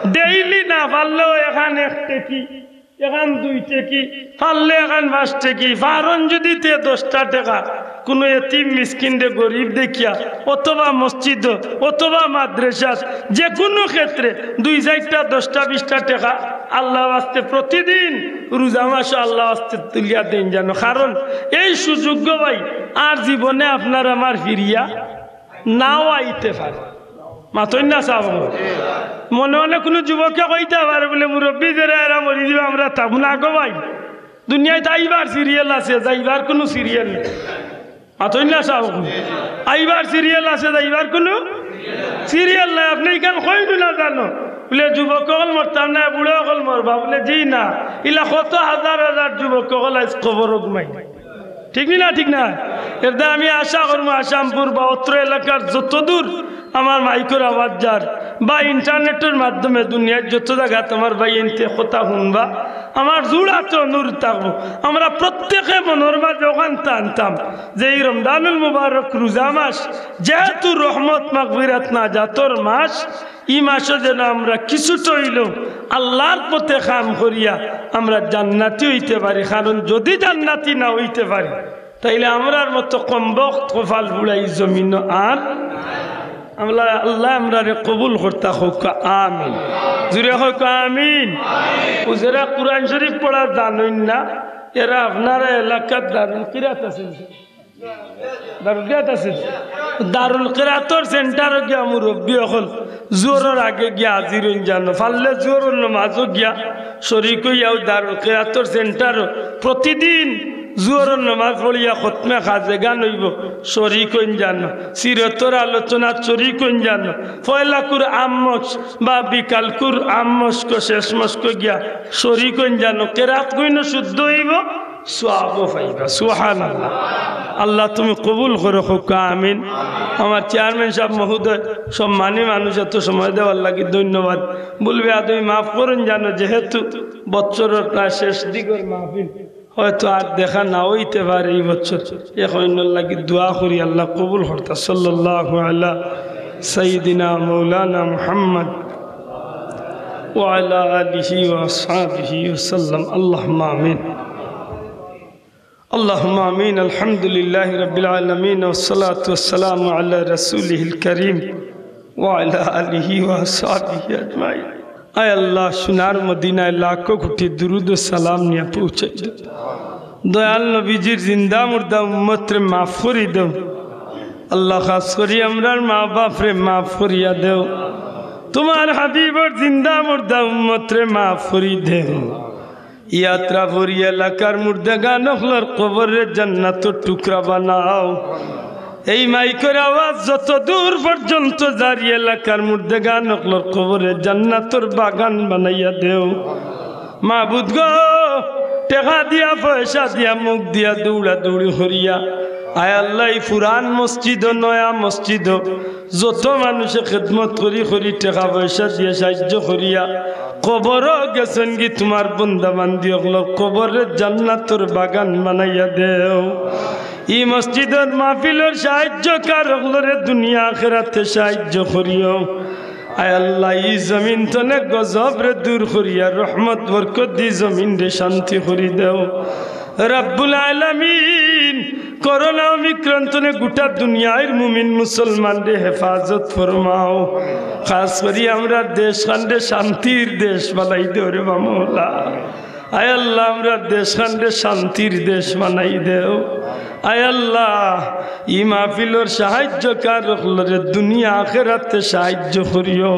ডেইলি না পারলেও এখান এক টেকি, এখান দুই টেকি, পারলে এখান পাঁচ টেকি, পারইন যুদি তে দশটা টেকা কুনু এতিম মিসকিনরে গরিব দেখিয়া অথবা মসজিদো অথবা মাদ্রাসাত যেকুনু ক্ষেত্রে দুই চাইরটা দশটা বিশটা টেকা আল্লার ওয়াস্তে প্রতিদিন রোজা মাসো আল্লার ওয়াস্তে তুলিয়া দেইন জানো। কারণ এই সুযোগ গো ভাই আর জীবনে আপনার আমার ফিরিয়া নাও আইতে পারে। মাতইন না সাব? মনে মনে কুনু যুবকে কইতা পারে বুলে, "মুরব্বি যেরা এরা মরি যিবা, আমরা থাকমু না গো ভাই।" দুনিয়াত আইবার সিরিয়াল আছে, যাইবার কুনু সিরিয়াল নাই। মাতইন না সাব? আইবার সিরিয়াল আছে, যাইবার কুনু সিরিয়াল নাই। আপনে ইখান কইন না জানো বুলে, "যুবক অকল মরতা নায়, বুড়া অকল মরবা।" বুলে, "জি না।" ইলা কত হাজার হাজার যুবক অকল আইজ কবরো ঘুমাইন। ঠিক নি না? ঠিক না? এরদায় আমি আশা করমু আসামপুর বা অত্র এলাকার যতদূর আমার মাইকর আওয়াজ যার বা ইন্টারনেটর মাধ্যমে দুনিয়ার যত জাগাত আমার ভাইয়াইন্তে কথা হুনবা, আমার জোড়াতে অনুরোধ থাকবো, আমরা প্রত্যেকে মনর মাঝে অখানতা আনতাম যে ই রমজানুল মুবারক রোজা মাস যেহেতু রহমত মাগফিরাত নাজাতর মাস, ই মাসো যেন আমরা কিছুটা অইলেও আল্লার পথে কাম করিয়া আমরা জান্নাতি অইতে পারি। কারণ যুদি জান্নাতি না অইতে পারি, তাইলে আমরার মতো কমবখত কপাল পুড়া ই জমিনো আর আমরা, আল্লায় আমরারে কবুল করতা কউক্কা, আমিন। জুরে কউক্কা, আমিন। অউ যেরা কুরআন শরিফ পড়া জানইন না, এরা আপনারা এলাকাত দারুল কিরাত আছে নি? দারুল কিরাত আছে নি? দারুল কিরাতর সেন্টারো গিয়া মুরব্বি অকল জোহরর আগে গিয়া হাজির অইন জানো, পারলে জোহরর নমাজো গিয়া শরিক অইয়া অউ দারুল কিরাতর সেন্টারো প্রতিদিন জোহরর নমাজ পড়িয়া খতমে খাজেগান অইবো, শরিক অইন জানো। সিরতর আলোচনাত শরিক অইন জানো। পয়লাকুর আম মশক বা বিকালকুর আম মশক, শেষ মশকো গিয়া শরিক অইন জানো। কিরাত কইনো শুদ্ধ অইবো, সওয়াবও পাইবা। সুবহানাল্লাহ। আল্লাহ তুমি কবুল করো, কউক্কা আমিন। আমার চেয়ারম্যান সাব মহোদয়, সম্মানী মানুষ, এত সময় দেওয়ার লাগি ধন্যবাদ। ভুল বেয়াদবি মাফ করইন জানো, যেহেতু বছরর প্রায় শেষ দিকর মাহফিল, হয়তো আর দেখা না অইতে পারে ই বছর। অখন অইন্যর লাগি দোয়া করি, আল্লায় কবুল করতা। সাল্লাল্লাহু আলা সাইয়্যিদিনা মাওলানা মুহাম্মদ ওয়া আলা আলিহি ওয়া আসহাবিহি ওয়া সাল্লাম। আল্লাহুম্মা আমিন। اللهم آمين. الحمد لله رب العالمين، والصلاة والسلام على رسوله الكريم وعلى آله وأصحابه أجمعين. আয় আল্লাহ, সোনার মদিনায় লাখো কোটি দুরুদ ও সালাম নিয়া পৌঁছাই দেও। দয়াল নবীজির জিন্দা মুর্দা উম্মতরে মাফ করি দেও। আল্লাহ, খাছ করি আমরার মা বাপরে মাফ করিয়া দেও। তুমার হাবিবর জিন্দা মুর্দা উম্মতরে মাফ করি দেও। ইয়াত্রা ফরিয়া এলাকার মুর্দেগান অকলর কবররে জান্নাতর টুকরা বানাও। এই মাইকর আওয়াজ যত দূর পর্যন্ত যার, এলাকার মুর্দেগান অকলর কবররে জান্নাতর বাগান বানাইয়া দেও। মাবুদ গো, টেকা দিয়া, পয়সা দিয়া, মুখ দিয়া, দৌড়া দৌড়ি করিয়া, আয় আল্লাহ, ই পুরান মসজিদো, নয়া মসজিদো যত মানুষে খেদমত করি করি, টেকা পয়সা দিয়া সাহায্য করিয়া, কবরো গেছইনগি, তুমার বন্দা বান্দি অকলর কবররে জান্নাতর বাগান বানাইয়া দেও। ই মসজিদর মাহফিলর সাহায্যকার অকলরে দুনিয়া আখেরাতে সাহায্য করিও। আয় আল্লাহ, ই জমিন তনে গজবরে দূর করিয়া রহমত বরকত দি জমিনরে শান্তি করি দেও। রব্বুল আলামিন, করোনা ওমিক্রন তনে গোটা দুনিয়ার মুমিন মুসলমানরে হেফাজত ফরমাও। খাছ করি আমরার দেশখানরে শান্তির দেশ বানাই দেও রে বা মওলা। আয় আল্লাহ, আমরার দেশখানরে শান্তির দেশ বানাই দেও। আয় আল্লাহ, ই মাহফিলর সাহায্যকার অকলরে দুনিয়া আখেরাতে সাহায্য করিও।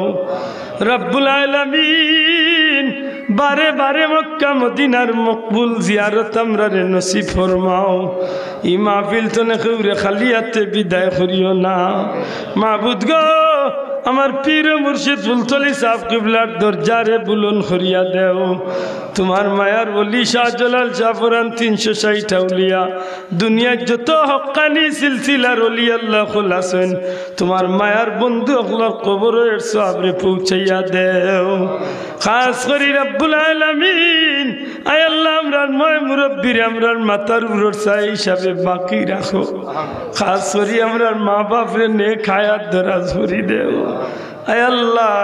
রব্বুল আলামিন, বারে বারে মক্কা মদিনার মকবুল জিয়ারত আমরারে নসিব ফরমাও। ই মাহফিল তনে কেউরে খালি আতে বিদায় করিও না। মাবুদ গো, আমার পীর ও মুর্শিদ ফুলতলি সাব কিবলার দরজারে বুলন্দ করিয়া দেও। তুমার মায়ার ওলি শাহজালাল শাহপরান তিনশো ষাইট আউলিয়া, দুনিয়ার যত হক্কানি সিলসিলার ওলি আল্লাহ অকল আছইন, তুমার মায়ার বন্ধু অকলর কবরো এর সওয়াবরে পৌঁছাইয়া দেও। খাছ করি রব্বুল আলামিন, আয় আল্লাহ, আমরার ময় মুরব্বিরে আমরার মাথার উপরর ছায়া হিসাবে বাকি রাখো। খাছ করি আমরার মা বাপরে নেক হায়াত দরাজ করি দেও। আয় আল্লাহ,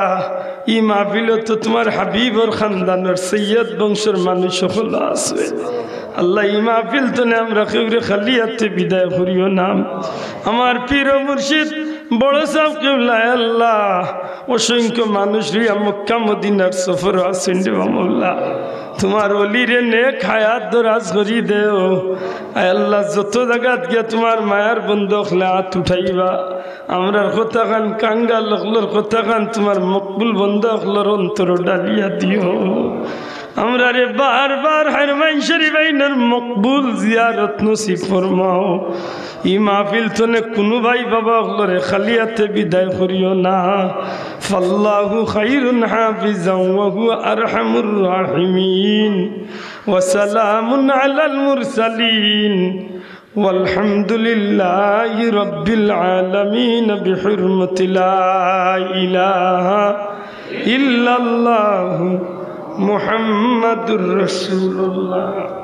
ই মাহফিলো তো তুমার হাবিবর খানদানর সৈয়দ বংশর মানুষ অকল আছে। আল্লাহ, ই মাহফিল তনে আমরা কেউরে খালি আতে বিদায় করিও না। আমার পীর ও মুর্শিদ বড় সাব কিবলা, আয় আল্লাহ, অসংখ্য মানুষ লইয়া মক্কা মদিনার সফরো আছইন রে বা মওলা। তুমার ওলিরে নেক হায়াত দরাজ করি দেও। আয় আল্লাহ, যত জাগাত গিয়া তুমার মায়ার বন্দা অকলে আত উঠাইবা, আমরার কথাখান, কাঙ্গাল অকলর কথাখান তুমার মকবুল বন্দা অকলর অন্তরো ডালিয়া দিও। আমরারে বারবার হারমাইন শরীফ আইনর মকবুল জিয়ারত নসিব ফরমাও। ই মাহফিল তনে কুনু ভাই বাবা অকলরে খালি আতে বিদায় করিও না। فالله خير حافظا وهو أرحم الراحمين. وسلام على المرسلين. والحمد لله رب العالمين بحرمة لا إله إلا الله محمد رسول الله.